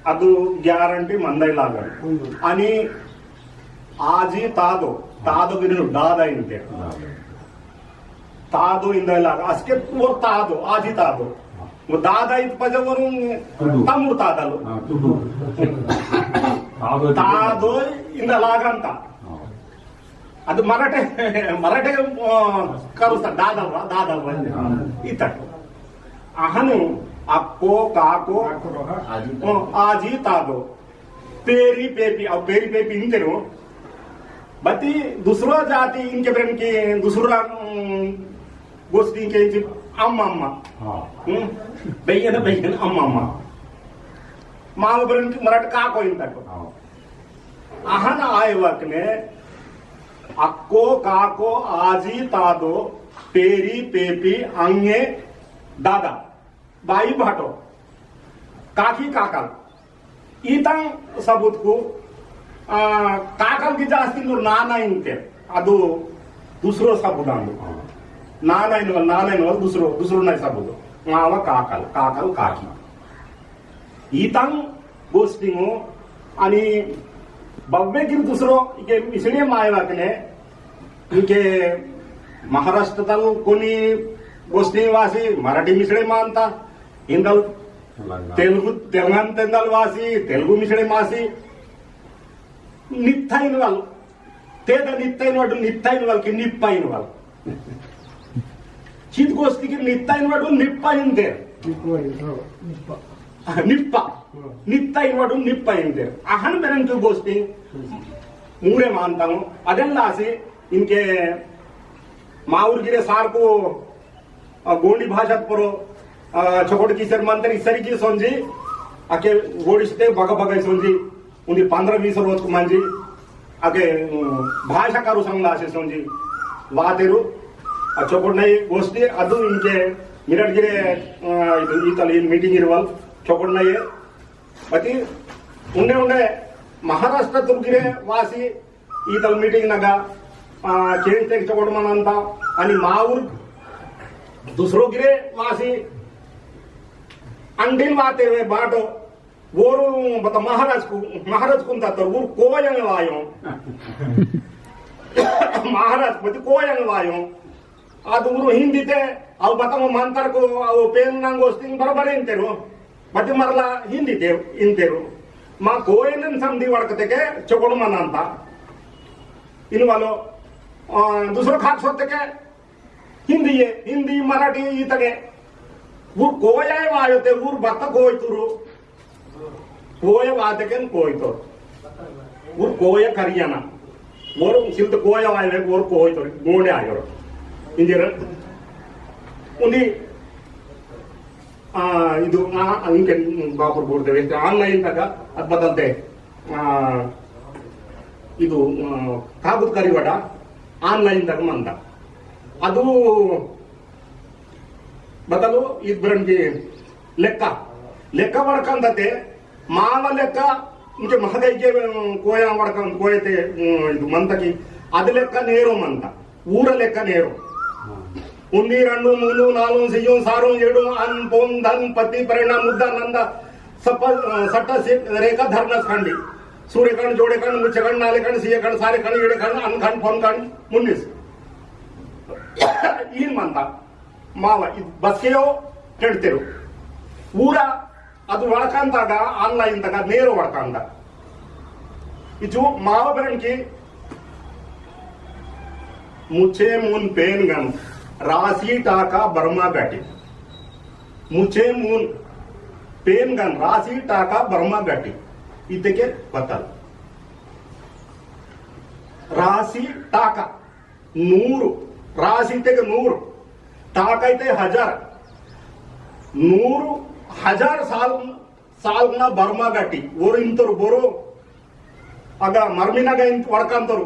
अदु guarantee मंदई लागल। हम्म। अनि आजी तादो, तादो गिरिनु दादा इनके। दादा। तादो इंदई लाग, असके वो तादो, आजी तादो। वो दादा इत पजवरुंग तुडू। तमुर तादलो। हाँ, तुडू। तादो तादो इंदई लागंता। हाँ। अदु मराठे, मराठे, आ, करुस्ता दादल रा, दादल रा। हाँ। इतक। अहनु अक्को, काको, काको रो, हाँ। आजी। आ, आजी तादो। पेरी पेपी, अब पेरी पेपी इंतेरो। बती दूसरा जाति इनके बेरन के दूसरा, उम, गोष्ठी के जी अम्मा अम्मा। हाँ। हम्म? भैया ना भैया ना अम्मा अम्मा। मामा बेरन के मराठ काको इंता को। हाँ। अहन आय वकने अक्को काको आजी तादो पेरी पेपी अंगे दादा। बाई भाटो, काकी काकल। ईतंग सबुत कु, आ, काकल की जास्ती नूर नाना इंते, अदु दूसरो सबुत आंदु। नाना इनवल, नाना इनवल दूसरो, दूसरो नाई सबुत। मावा काकल, काकल काकी। ईतंग गोष्टिंगो, अनि बब्बे गिर दूसरो, इके मिसड़े मायवा कने, इनके महाराष्ट्र तल कोनी गोष्टी वासी मराठी मिसड़े मानता, इंदल तेलुगु, तेलंगाना तेंदल वासी, तेलुगु मिसड़े मासी, नित्ता इनवल, तेदा नित्ता इनवडु, नित्ता इनवल की निप्पा इनवल। चित गोष्टी की नित्ता इनवडु, निप्पा इंदे। निप्पा, हाँ, निप्पा। निप्पा। हाँ। नित्ता इनवडु, निप्पा इंदे। अहन मेरन की गोष्टी, मूरे मानता हूँ। अदेन लासी, इनके माउर गिरे सार को, अ, गोंडी भाषा परो, अ, चोकोट की सर मंत्री सरी की सोंजी, अके गोंडी सते बगा बगा सोंजी, उन्दी पंद्रह बीस रोज को मंजी, अके, अ, भाषा कारू संघ लासे सोंजी, वातेरु, अ, चोकोट नाई गोष्टी, अदु इनके मिरट गिरे, अ, इतल इन meeting इरवल, चोकोट नाई, बती उन्ने उन्ने महाराष्ट्र तुर्गिरे वासी ईतल meeting नगा, आ, change तेक चोकोट मनंता, अनि माउर दूसरो गिरे वासी अंडिल वाते वे बाटो, वोरु बता महाराज कु, महाराज कुंता तर वोरु कोयंग वायो। महाराज पति कोयंग वायो। आदु उरु हिंदी ते, अव बतम मंतर को, अव पेन नंग गोस्टिंग बराबर इंतेरु। बति मरला हिंदी ते इंतेरु। मा कोयनन समदी वड़कते के चोकोड़ मनंता। इनवालो, अ, दूसरो खाक सोते के हिंदी ये, हिंदी, मराठी, इतने। उर कोया वायो ते, उर बत्त कोयतुरु। कोय वातकेन कोयतो। उर कोय करियाना। मोर सिल्त कोय आयो रे, मोर कोयतो, मोने आयो रे। इंजेर उन्दी, आ, इदु, आ, इंके बापुर बोर देवे, online तक अद बदलते। आ, इदु, आ, कागद करी वडा online तक मंदा। अदु बतलु इब्रंगी लेक्का, लेक्का वड़कंदते, माव लेक्का, इंके महगैगे, अ, कोया वड़कं, कोयते, अ, इदु मंतकी, अद लेक्का नेरो मंत, ऊर लेक्का नेरो। उन्दी, रंडु, मूंदु, नालुंग, सियुंग, सारुंग, येडुंग, अन, पोन, धन, पति, प्रेरणा, मुद्दा, नंदा, सप-, अ, सट्टा, सि-, रेखा, धरना, खंडी, सूर्यखंड, जोड़ेखंड, मुच्छेखंड, नालेखंड, सियेखंड, सारेखंड, येड़ेखंड, अनखंड, फोनखंड, मुन्नीस। ईन मंता। मावा, इद बसकेयो टेंड तेरु। पूरा अदु वड़कांतागा, online तगा नेरो वड़कांता। इचु मावा बेरन की मुचे मुन पेनगन रासी टाका बर्मा गटी। मुचे मुन पेनगन रासी टाका बर्मा गटी। इतेके बतल। रासी टाका नूरु, रासी इतेके नूरु, टाका इते हजार, नूरु हजार साल, साल ना बर्मा गटी, ओर इंतोर बोरो, अगा मरमिनगा इंत वड़कंतोर,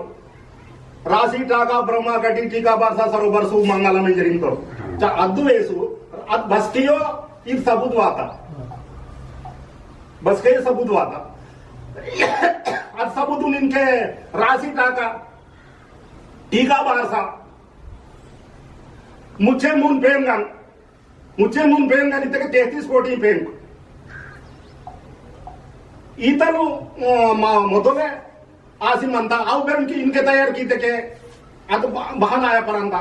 रासी टाका बर्मा गटी टीका बारसा सरो बरसु मंगलम इंजर इंतोर। चा अद्दु वेसु, अद बस्तियो, इद सबुत वाता। बस्के सबुत वाता। अद सबुत निनके रासी टाका, टीका बारसा, मुचे मुन पेनगन, मुचे मुन पेनगन इतके तैंतीस कोटी पेन। इतनु, अ, मा-, मोदले आसी मंता, आउ बेरन की इनके तैयार की इतके, अद बा-, बहाना आया परंता।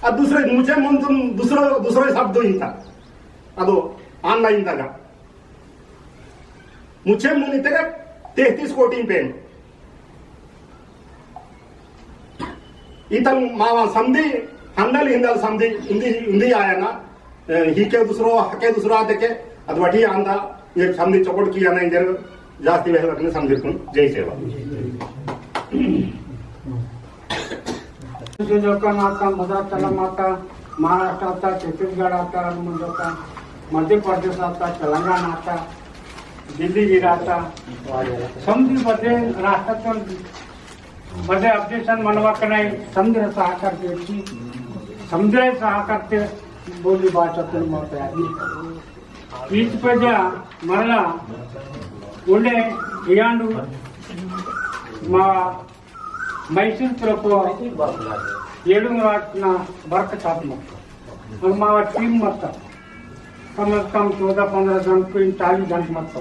अद दूसरे, मुचे मुन तुम दूसरो, दूसरो शब्द इंता। अदो, online तगा। मुचे मुन इतके तैंतीस कोटी पेन। इतल मावा समदी, हंडल हिंदल समदी, इंदी, इंदी आया ना, ए, ही के दूसरो, हके दूसरो आते के, अद वठी आंदा, ये समदी चोपड़ किया ना इंजर, जास्ती वह वकने समदी कुन, जय सेवा। जो जोका माता, भद्राचलम माता, महाराष्ट्र आता, छत्तीसगढ़ आता, मुंडोका, मध्य प्रदेश आता, तेलंगाना आता, दिल्ली गिरा आता, समझी बदे राष्ट्र तो बदे objection मनवा कनाई समझे सहकार देती, समझे सहकार ते बोली भाषा तो मत आदि। ईच पे जा मरला उन्हें इयांडू मा मैसूर तरफ एडुंग राजना वर्क साथ मत। और मावा टीम मत। कम से कम चौदह पन्द्रह जन को चालीस जन मत।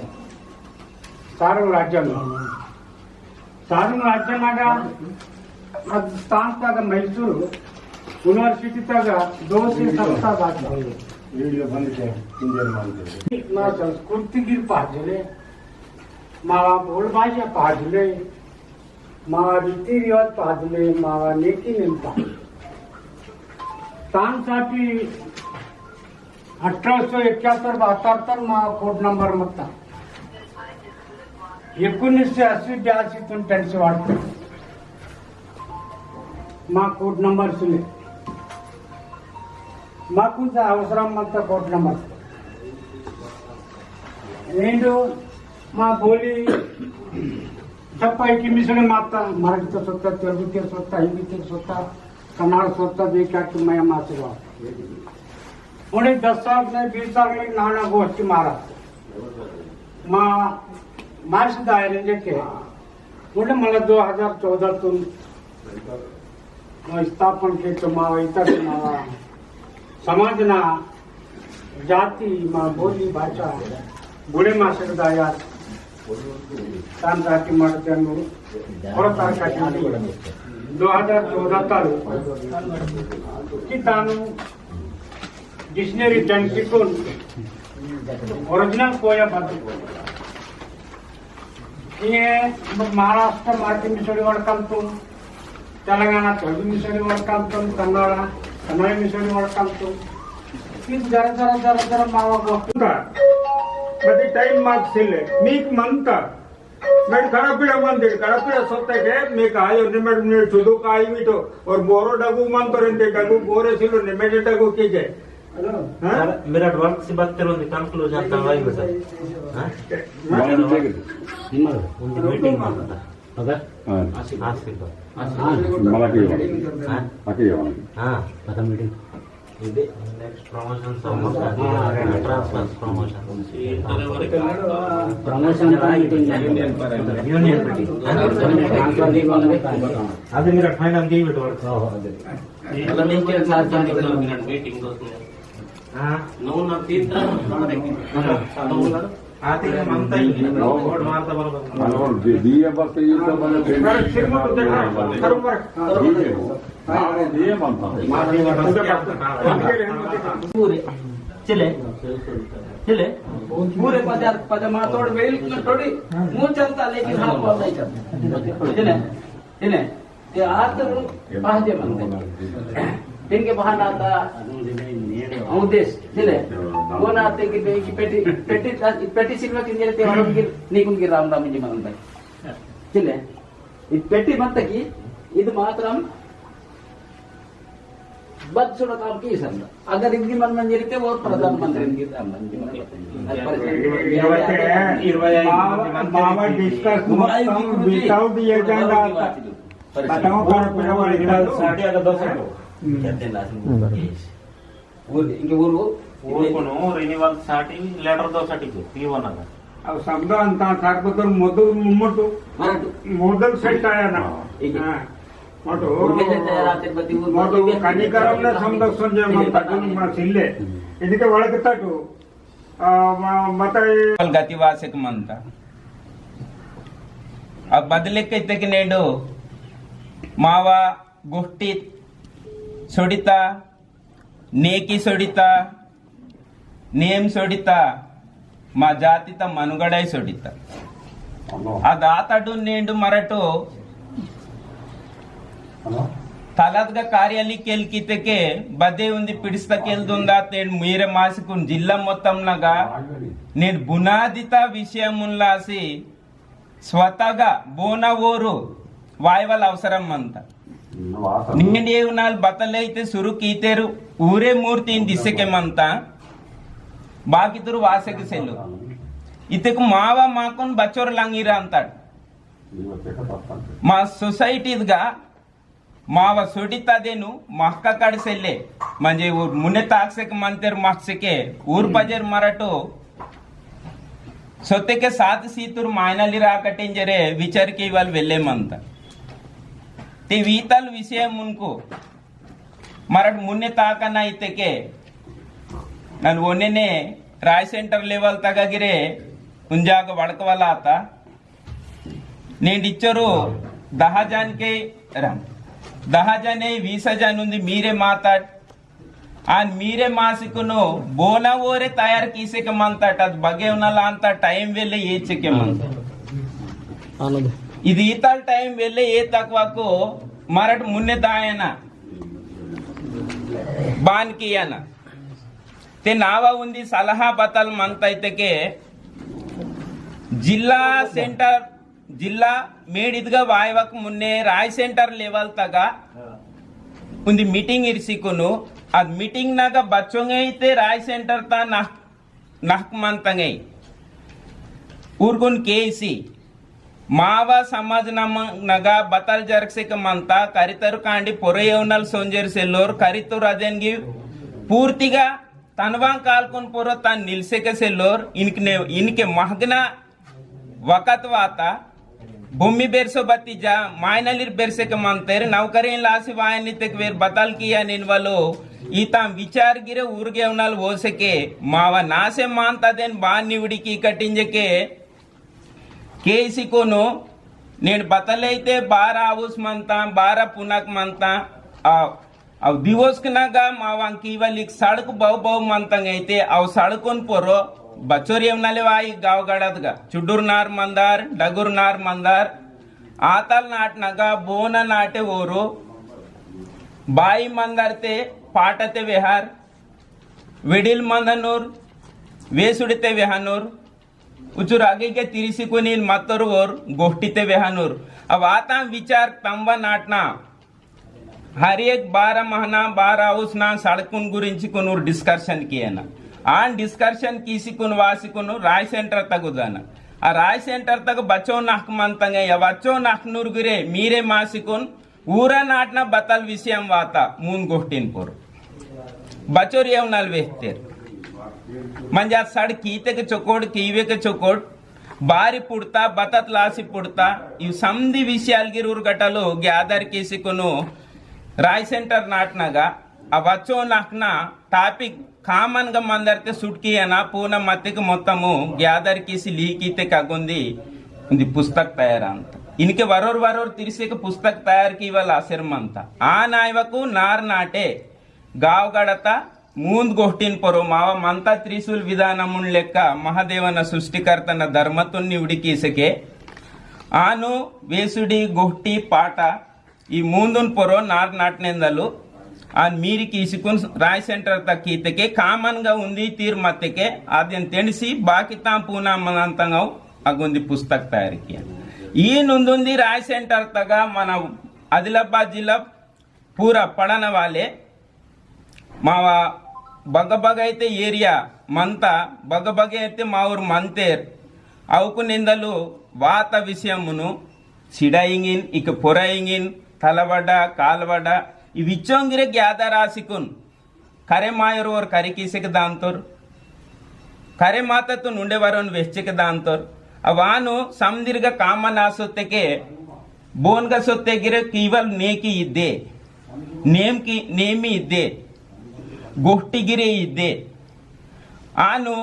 सारू राज्य में। सारू राज्य में का अद स्थान तक मैसूर यूनिवर्सिटी तक दो से सप्ताह बाद। वीडियो बंद किया, इंजन मान के। मा संस्कृति गिर पाजले, मावा बोल भाषा पाजले, मावा रीति रिवाज पाजले, मावा नीति नियम पाजले। तान साठी अठरा सौ इक्यात्तर बहत्तर तन मा कोड नंबर मत्ता। एकोणीसशे अस्सी ब्याऐंशी तुन टेंट से वाढतो। मा कोड नंबर सुले। मा कुंचा अवसरम मत्ता कोड नंबर। एंडो मा बोली सप्पा इकी मिसड़े माता, मराठी तो सोता, तेलुगु ते सोता, हिंदी ते सोता, कन्नड़ सोता, बेकार तो मैं माते रहा। उन्हें दस साल में, बीस साल में नाना गोष्ठी मारा। मा, मार्च दायरे जे के, उन्हें मला दो हजार चौदह तुम स्थापन के तो मावा इतर मावा समाज ना जाति मा बोली भाषा गुणे मासक दाया तान जाति मर जन्म और तार का जाति दो हजार चौदह ताल की तानु डिक्शनरी जन सिकुन ओरिजिनल कोया बात ये महाराष्ट्र मराठी मिसड़ी वड़कंतुम, तेलंगाना तेलुगु मिसड़ी वड़कंतुम, कन्नड़ कन्नड़ मिसड़ी वड़कंतुम। इद जरा जरा जरा जरा मावा को। बदी टाइम मार्क सिले, मीक मंता। मैं खराब पीड़ा मंदिर, खराब पीड़ा सोते के, मीक आयो निमेट निमेट सुदु काई भी तो, और बोरो डगु मंतो रेंदे, डगु बोरे सिलो निमेट डगु कीजे। हेलो। हाँ? सर, मेरा वर्क से बात करो, निकाल के लो जाता है भाई बेटा। हाँ? बाहर निकल के। उनकी मीटिंग में होता। अगर? हाँ। आसिफ, आसिफ। हाँ। मला की हो? हाँ? आके हो? हाँ। पता मीटिंग। इदे नेक्स्ट प्रमोशन संबंध हाँ, हाँ। Transfer promotion. प्रमोशन का मीटिंग है। Union meeting. ट्रांसफर की बात नहीं। अभी मेरा फाइनल की भी तो। हाँ, हाँ, अभी। मतलब एक के साथ जाने के लिए मीटिंग दोस्त ने। हाँ। नौ ना तीन तरह का हमारे। हाँ। नौ ना। आते ही हम तय नहीं। बोर्ड मारता बराबर। हाँ, और डी-, डीए बस ये तो मैंने फिर अरे, सिर में तो देखा, करो पर। डीए हो। पूरे चले चले पूरे पद पद मातोड़ वेल न थोड़ी मुंह चलता, लेकिन हाथ पर नहीं चलता। चले चले ते आतर पहजे बनते। इनके बहाना था उद्देश्य चले वो नाते कि पेटी पेटी पेटी सिल्वा किंजरे ते वालों की निकुन की राम राम जी मनंदा। चले इद पेटी मंता की इद मात्रम बद सुड़ा काम की संदा। अगर इनकी मन मंजरी ते वो प्रधानमंत्री की काम मंजरी। मावा डिस्कस मोत्तम विदाउट एजेंडा आता। बताओ कर पूरा रिजल्ट साटी अगर दो सौ। हम्म। वो इनके वो वो कोनो रिन्यूअल साटी लेटर दो साटी को पी वन का। अब शब्द अंता सार को तो मोदल मुम्मटो मरटो। मोदल सेट आया ना। हाँ। मोटो मोटो कनिकरम ने संरक्षण जे मंता। मा सिल्ले इनके वड़कता तो आ, मा- मता गतिवासक मंता। अब बदले के तक नेडो मावा गोष्टी सोडिता, नेकी सोडिता, नेम सोडिता, मा जातिता मनुगड़ाई सोडिता। अदातडु नेंडु मरटो तलदगा कार्यालय केल कितके बदे उंदी पिडिस्ता केल दुंदा तेन मीरे मासिकुन जिल्ला मोत्तम नगा नेन बुनादिता विषय मुनलासी स्वतःगा बोना ओरु वायवल अवसरम मंता। निंगंडी उनाल बतलैते सुरु कीतेरु ऊरे मूर्तिन दिसेके मंता। बाकी तुरु वासेके सेल्लु। इतेकु मावा माकुन बचोर लंगीरा अंताड। मा सोसाइटीगा मावा सोडिता देनु महका काड सेल्ले। म्हणजे ऊर मुने ताकसेके मंतेर महसेके ऊर पजेर मरटो सोतेके सात सीतुर मायनाली राकटिंजरे विचार कीवाल वेल्ले मंता। ते वीतल विषय मुनको मरट मुन्ने ताकना इतेके नन ओनेने राय सेंटर लेवल तगा गिरे उंजाग वड़कवाला आता। नेंड इच्चोरु दहा जन के रम दहा जने वीस जन उंदी मीरे माताट आन मीरे मासिकुनु बोना ओरे तयार कीसेके मंताट अद बगे उनला अंता टाइम वेले येचेके मंता। इद इतल टाइम वेले ये तकवाको मरट मुन्ने दायना बान कियाना। ते नावा उंदी सलहा बतल मंता इतेके जिल्ला सेंटर जिल्ला मेडिदगा वायवक मुन्ने राय सेंटर लेवल तगा उंदी मीटिंग इरसिकुनु। अद मीटिंग नगा बच्चोंगे इते राय सेंटर ता नह नहक मंतंगे। उर्गुन केसी मावा समाज नम नगा बतल जरकसेक मंता करितर कांडी पोरयवनल सोंजेर सेल्लोर करितुर अदेनगी पूर्तिगा तनवां कालकुन पोरो तन निलसेक सेल्लोर इनकने इनके महगना वकत वाता भूमि बेरसो बत्तीजा मायनलिर बेरसेक मंतेर नौकरी लासी वायनितेक वेर बतल किया निनवलो। ईतां विचार गिरे उर्गेवनल वोसेके मावा नासे मानता देन बान निवड़ी की कटिंजके केसी कोनो नेन बतलैते बारा आउस मंता बारा पुनक मंता। आ अव दिवस कनागा मावांकी वालिक सड़क बहु बहु मंतंग ऐते अव सड़कुन पोरो बचोर येवनाले वाई गाव गड़दगा चुडुर नार मंदार डगुर नार मंदार आतल नाट नगा बोना नाटे ओरो बाई मंदार ते पाटते वेहार वेडिल मंदनूर वेसुड़ते वेहानूर उचुर आगे के तिरिसी कुनीन मत्तोर ओर गोष्टीते वेहानूर। अब आता विचार तंबा नाटना हर एक बारह महीना बारह उस ना सड़कुन गुरिंची कुनूर डिस्कशन किया ना। आन डिस्कशन किसी कुन वासी कुन राय सेंटर तक उदाना। आ राय सेंटर तक बच्चो नाक मंतंगे या बच्चो नाक नूर गुरे मीरे मासी कुन ऊरा नाटना बतल विषयम वाता मून गोष्टीन पोर बचोर येवनाल वेहतेर। मंजा सड़ कीते के चोकोट कीवे के चोकोट बारी पुड़ता बतत लासी पुड़ता। इव समदी विषयाल गिर उरगटलो गैदर केसी कोनो राय सेंटर नाटनगा अवचो नाकना टापिक कामन ग मंदरते सुटकी अना पूना मतिक मोत्तमु गैदर किसी लीकीते कगुंदी। उन्दी पुस्तक तयार अंत। इनके वरोर वरोर तिरिसेके पुस्तक तयार कीवाल आसेर मंता। आ नायवकु नार नाटे गाव गड़ता मूंद गोष्टीन पोरो मावा मंता त्रिशूल विधानमुन लेक्का महादेवन सृष्टिकर्तन धर्मतुन निवड़ी कीसेके आनु वेसुड़ी गोष्टी पाटा ई मूंदुन पोरो नार नाटनेंदलु आन मीरी कीसिकुन राय सेंटर तक कीतेके कामन गा उन्दी तीर मतेके आद्यन तेंडसी बाकी तां पूना मनांतंगव अगुंदी पुस्तक तयार किया। ई नुंदुंदी राय सेंटर तगा मन आदिलाबाद जिला पूरा पड़न वाले मावा बग बग अइते एरिया मंता बग बग अइते माउर मंतेर अवकु निंदलु वात विषयमुनु सिडा इंगिन इक पोरा इंगिन तलवडा कालवडा इविचोंगिरे ग्यादर आसिकुन करे मायोर ओर करिकीसेक दांतोर करे माता तो नुंडे वरोन वेच्चेक दांतोर। अवानु समदिर्ग कामन आसोत्तेके बोनगा सोत्ते गिरे कीवल नेकी इद्दे नेम की नेमी इद्दे गोष्टी गिरे इद्दे आनु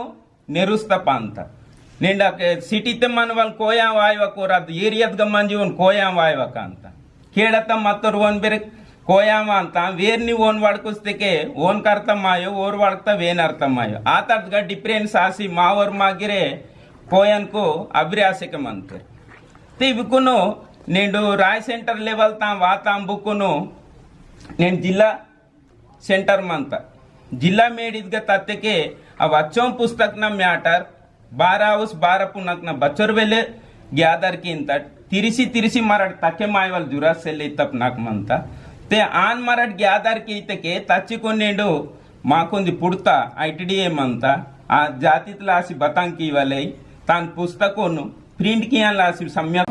नेरुस्ता पांता। नेंडा के सिटी ते मनवल कोया वायवा कोराद एरियात गमन जीवन कोया वायवा कांता। केड़ता मत्तर ओन बेरे कोया मानता वेरनी ओन वड़कुस्तेके ओन कर्ता मायो ओर वड़कता वेन अर्ता मायो आतर्दगा डिफरेंस आसी मावर मागिरे कोयन को अभ्यास के मंते। ते बिकुनो नेंडो राय सेंटर लेवल ता वाता बुकुनो नेंड जिला सेंटर मंता। जिला मेडिदगा तत्तेके अब अच्छों पुस्तक ना मैटर बारा उस बारा पुनक ना बचोर वेले ग्यादर किंतट तिरिसी तिरिसी मरड तके मायवल जुरा सेले तप नाक मंता। ते आन मरड ग्यादर कीतेके तच्चिको नेंडो माकुंदी पुड़ता आईटीडीए मंता। आ जातितलासी बतांग कीवाले तान पुस्तकोनु प्रिंट कियालासी सम्यक